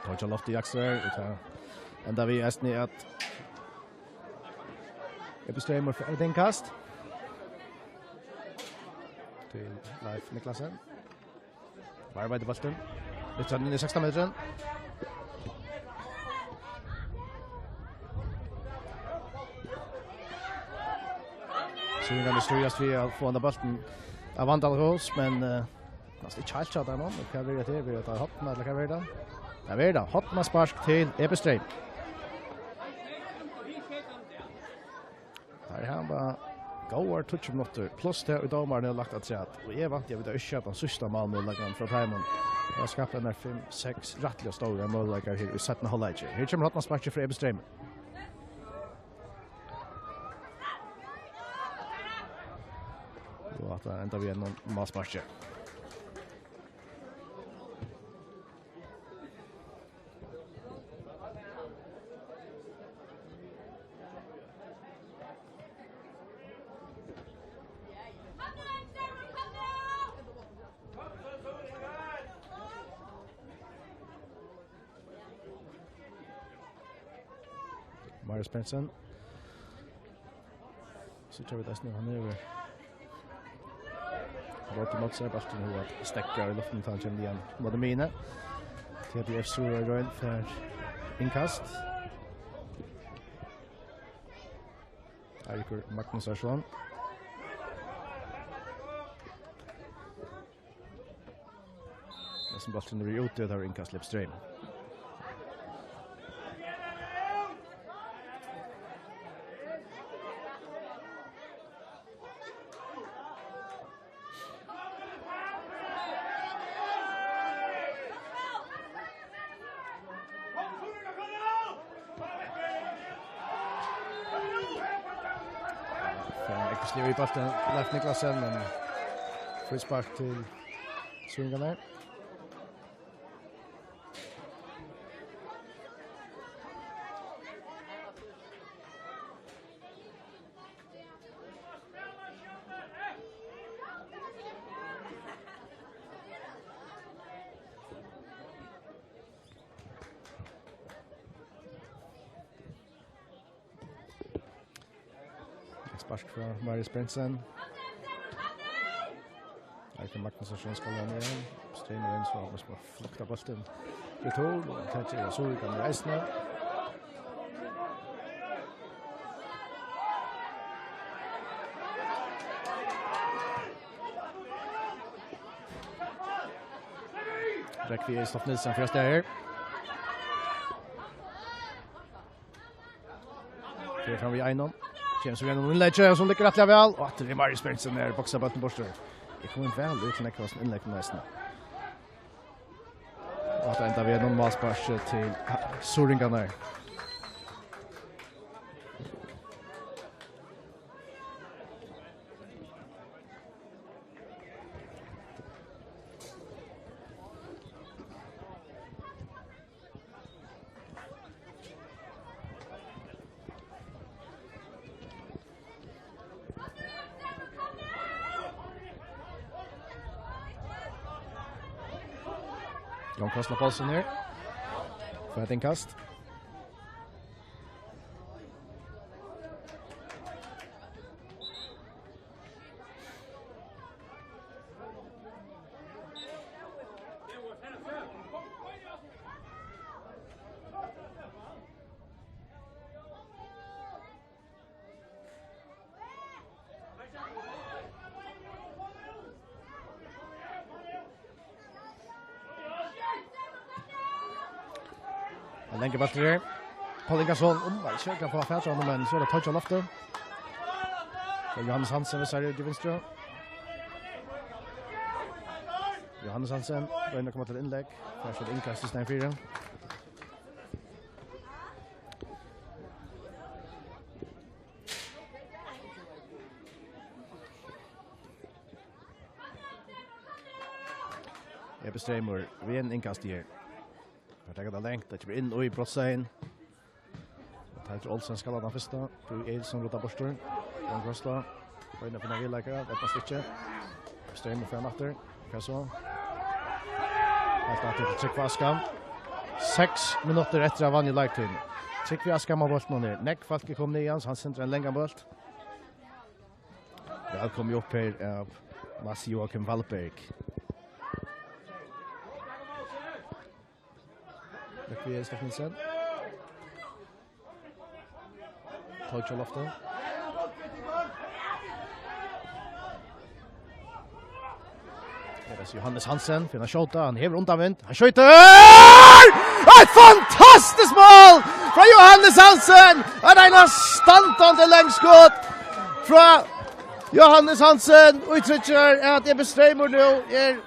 Tók hjá Lofti Jaksvær, og tað endar við eisini, at Ebbi Streymur fær eitt innkast til Leif Niklasen. Varðveitir bóltin. Lyftir hann inn í sekstan metrin. Suðuroyingarnir stríðast við at fáa henda bóltin av vandanum, men, eh, Næstan ikki heilt hjá teimum. Og hvat verður tað? Verður tað horn, ella hvat verður tað? Tað verður tað. Hornaspark til Ebbi Streym. Teir hava góðar tíggju minuttir, pluss tað, ið dómarin hevur lagt afturat. Og eg vænti, at vit hava ikki sæð tann síðsta málmøguleikan frá teimum. Teir hava skapt einar fimm, seks rættiliga stórar møguleikar her í seinna hálvleiki. Her kemur hornasparkið frá Ebbi Streym. Og at tað endar við einum málsparki. Marius Berntsen. So tað er tað, hann hevur brotið móti sær, bólturin er steðgaður í luftini, tá hann kemur niðan móti miðjuni. T P F Suðuroy fær innkast. Eiríkur Magnúsarson. Hesin bólturin er úti, og tað er innkast til Ebbi Streym. Ja, Eggesliv í bóltin, Leif Niklasen, men fríspark til Suðuroyingarnar. Spark frá Marius Bentsen. Eike Magnusson skal ha niður. Streymur inn, so hann skal flukta bóltin. Retur, og tað ger Suðuroyingarnir eisini. Rekvi Stoff Nielsen, fyrst her. Fer fram við einum. Kemur so við einum innleggi, sum liggur rættiliga væl. Og aftur er Marius Bentsen, er boksar bóltin burtur. Tað kom væl út til nakrar innlegg næstan. Og at enda við einum málsparki til Suðuroyingarnar. Jón Krossland Poulsen her. Fær eitt innkast. Ein langur bóltur her. Paul Ingason, um, veit ikki, kann fáa fatur á honum, men so er tað touch á lofti. Og Johannes Hansen, viss er út í vinstru. Johannes Hansen, roynir at koma til innlegg. Fær so innkast í staðin fyri. Ebi Streymur við ein innkast her. Teir taka tað langt, tað kemur inn í brotsteigin. Teitur Olsen skal hava tann fyrsta. Búi Egilson rudda burtur. Jón Krossland. Roynir at finna viðleika, tað passar ikki. Streymur fær hann aftur. Hvat so? Heilt aftur til Trygve Askam. Seks minuttir eftir av vanligu leiktíðini. Trygve Askam á bóltin her. Nógv fólk er komið niðan, so hann sendar ein langan bólt. Vælkomin upp her av Mats Joakim Wallberg. Vekk við Stoff Nielsen. Touch á lofti. Her er Johannes Hansen, finnur at skjóta, hann hevur undanvind, hann skjýtur! Eitt fantastiskt mál frá Johannes Hansen! Eitt einastandandi langskot frá Johannes Hansen, og tryggir at Ebi Streymur nú er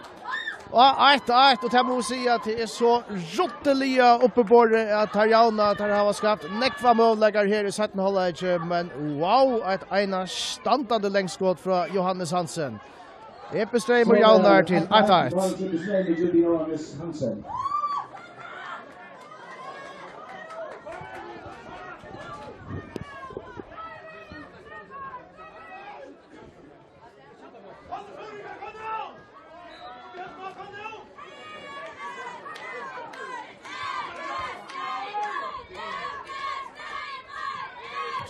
á eitt eitt, og tað má eg siga, at tað er so ruttiliga uppiborið, at teir javna, at teir hava skapt nógvar møguleikar her í seinna hálvleiki, men wow, eitt einastandandi langskot frá Johannes Hansen. Ebi Streymur javnar til eitt eitt.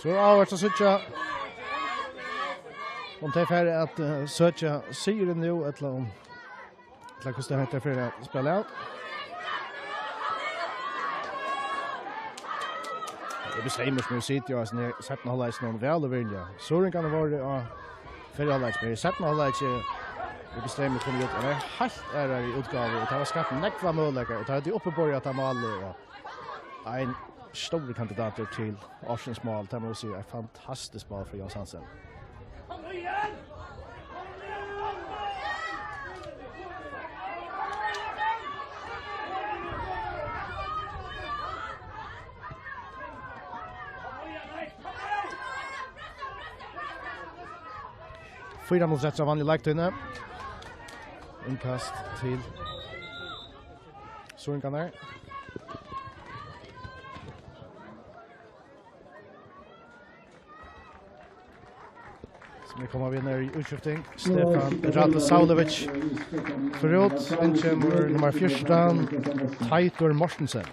So er áhugavert at síggja, um tey fara at, eh, søkja sigurin nú, ella um, ella hvussu tey hetta fer at spæla av. Ebi Streymur, sum hevur sitið í seinna hálvleiki, væl og virðiliga. Suðuroyingarnir vóru á fyrra hálvleiki, men í seinna hálvleiki, Ebi Streymur kom út av ein heilt aðrari útgávu, og tað var skapt nógvar møguleikar, og tað høvdu uppiborið hetta málið, og ein stórur kandidatur til ársins mál, tað má eg siga, eitt fantastiskt mál frá Jóns Hansen. Fýra minuttir eftir av vanligu leiktíðini. Innkast til Suðuroyingarnar. Sum er komin við niður í útskifting. Stefán Radosavljević fer út. Inn kemur nummar fjúrtan, Teitur Mortensen.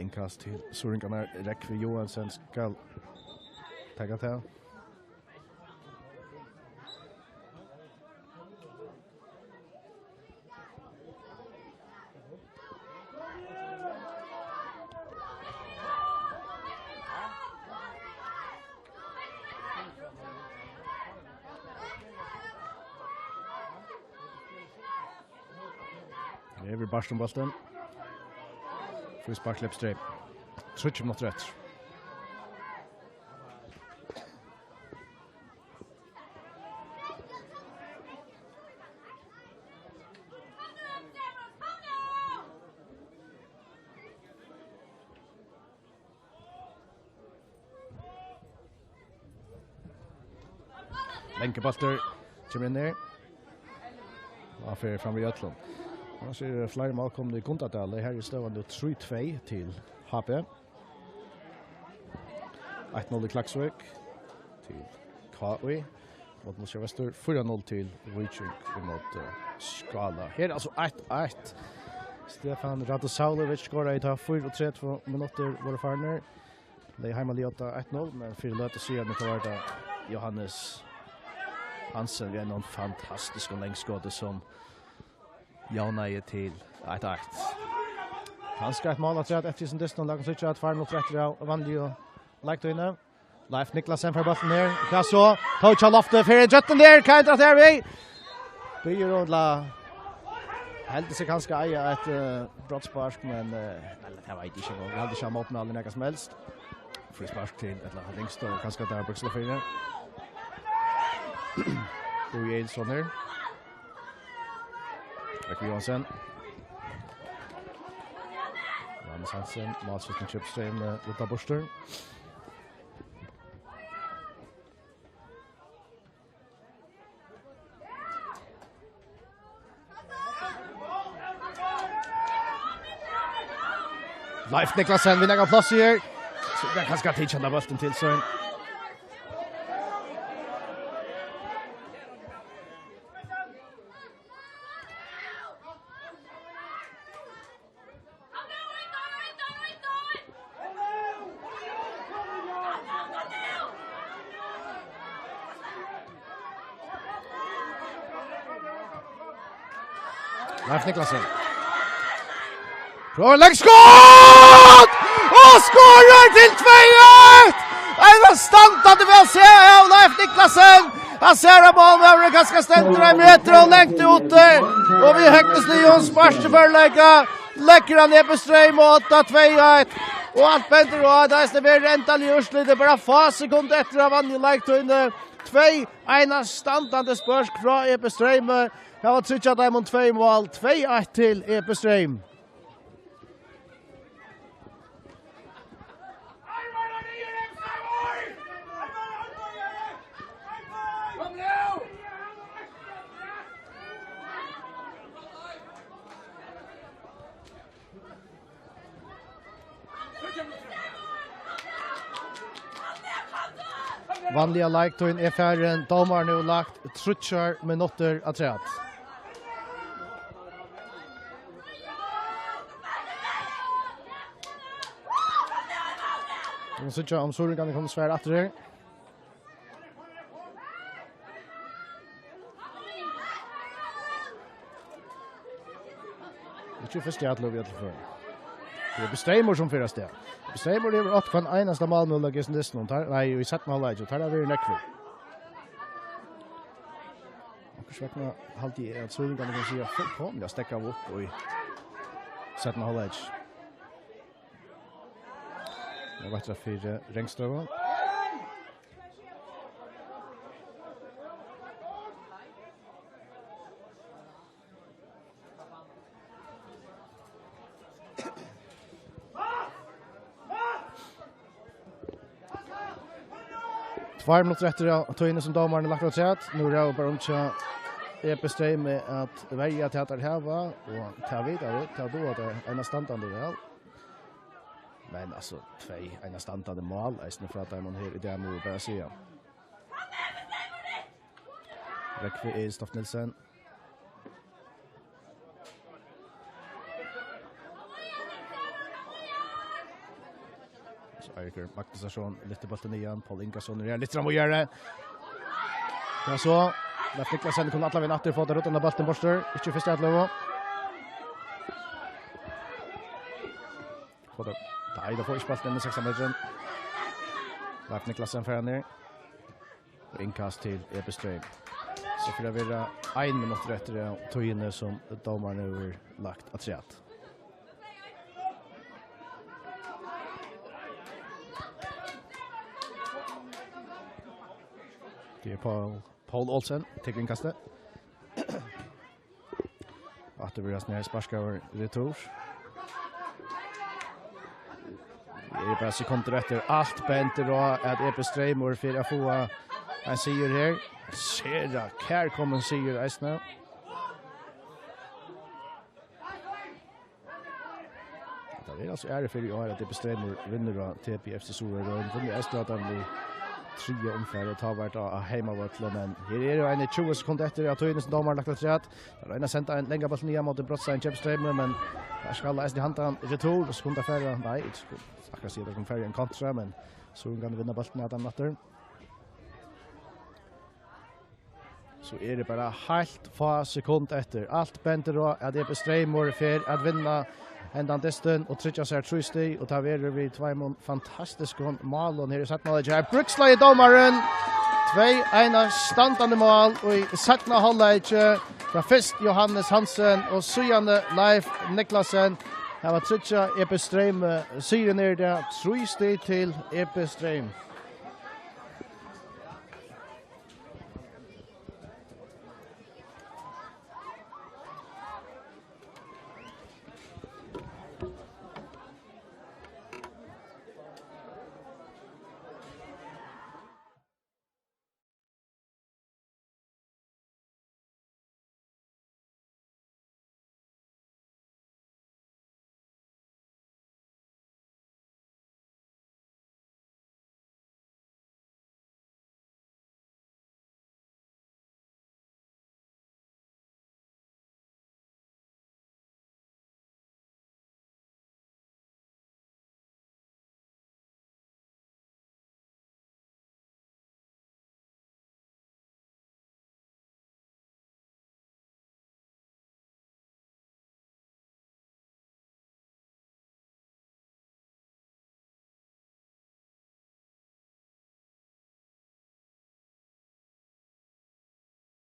Innkast til Suðuroyingarnar. Rógvi Joensen skal taka tað. Her er Bartum bóltin. Fríspark til Epistreym. Tríggjar minuttir eftir. Langur bóltur kemur inn her. Og hann fer fram við øllum. Hann sær fleiri mál komnir í Gundadali. Her er støðan nú trý tvey til H B. Eitt null í Klaksvík til K I. Móti Nólsoy Vestur, fýra null til Víking ímóti, eh, Skála. Her er altso eitt eitt. Stefán Radosavljević skoraði tá fýraogtretivu minuttir vóru farnir. Legði heimaliðið á eitt null, men fyri løtu síðani, tá var tað Jóhannes Hansen við einum fantastiskum langskoti sum javnaði til eitt eitt. Kanska eitt mál afturat eftir hesum dystinum, lat okkum síggja, at fýra minuttir eftir av vanligu leiktíðini. Leif Niklasen fær bóltin her. Hvat so? Tók hjá loftet, fer í gjøttin der. Hvat hendir her við? Biður um la. Heldur seg kanska eiga eitt, eh, brottspark, men, eh, ella, tað veit eg ikki eingong. Eg haldi ikki, hann mótmælir nakað sum helst. Fríspark til, ella, Lyngstad, og kanska tað er Bøksla fyri. Búi Egilson her. Rógvi Joensen. Johannes Hansen, málskjúttin kemur streymin, eh, út av burtur. Leif Niklasen við nakað pláss her. So kann kanska tekin handa bóltin til sín. Leif Niklasen. Prøvar legg skot! Og skorar til tvey eitt! Ein standandi væl sett av Leif Niklasen. Hann sær at málmaðurin kanska stendur ein metur og langt úti. Og við Hegnes Leon sparki førleika. Leggur hann Epistreym og átta tvey eitt. Og alt bendir á, at eisini verður endaliga úrslitið. Bara fá sekund eftir av vanligu leiktíðini. Tvey, ein standandi spørk frá Epistreym. Hava tryggjað teimum tvey mál. Tvey eitt til Epistreym. Vanliga leiktíðin er farin. Dómarin hevur lagt tríggjar minuttir afturat. Vit mugu síggja, um suðuroyingarnir kunnu svara aftur her. Ikki fyrst í allu við øllum førum. Tað er Epistreymur, sum fer av stað. Epistreymur hevur átt hvønn einasta málmøguleika í hesum dystinum. Teir, nei, í seinna hálvleiki, og teir hava verið nógvir. Okkurt vegna haldi eg, at suðuroyingarnir, kann siga, fullkomiliga steðgaðu upp í seinna hálvleiki. Nú veit eg fyri Rangstøðu. Tveir minuttir eftir av tíðini sum dómarin er lagt afturat. Nú ræður bara um hjá E B Streymi at verja tað teir hava, og tað vita vit, tað duga teir einastandandi væl. Men altso, tvey einastandandi mál, eisini frá teimum her í dag, má vit bara siga. Rógvi Egil Stoft Nielsen. So Eiríkur Magnusson lyftir bóltin niðan. Pól Ingason er litt fram og gjør det. Ja, so. Leif Niklasen kunnu allan vegin aftur fáa ruddan av bóltin burtur. Ikki fyrstu atløgu. Fáa tað. Nei, tað fær ikki bóltin inn í sekstan metrin. Leif Niklasen fær hann niður. Og innkast til E B Streym. So fer at vera ein minuttur eftir av tíðini sum dómarin hevur lagt afturat. Tað er Pól, Pól Olsen, tekur innkastið. Aftur verður hann her sparkaður retur. Tað eru bara sekundir eftir. Alt bendir á, at E B Streymur fer at fáa ein sigur her. Sera kærkomin sigur eisini. Tað er altso aðru ferð í ár, at E B Streymur vinnur á T B F C Suðuroy. Hann vann eisini á teimum í triðju umferð, og tá var tað á heimavølli, men her eru eini tjúgu sekund eftir av tíðini sum dómarin lagt afturat. Teir royna at senda ein langan bólt niðan móti brotsseinum hjá E B Streymur, men teir skalla eisini handan retur, og skulu fara, nei, ikki skulu, akkurát siga, teir kunnu fara í ein kontra, men Suðuroyingarnir vinna bóltin av teimum aftur. So eru bara heilt fá sekund eftir. Alt bendir á, at E B Streymur fer at vinna hendan dystin og tryggja sær trý stig, og tað verður við tveimum fantastiskum málum her í seinna hálvleiki. Her brúkslagir dómarin. Tvey einastandandi mál í seinna hálvleiki. Frá fyrst Jóhannes Hansen og síðani Leif Niklasen hava tryggjað E B Streym, eh, sigurin er tað, trý stig til E B Streym.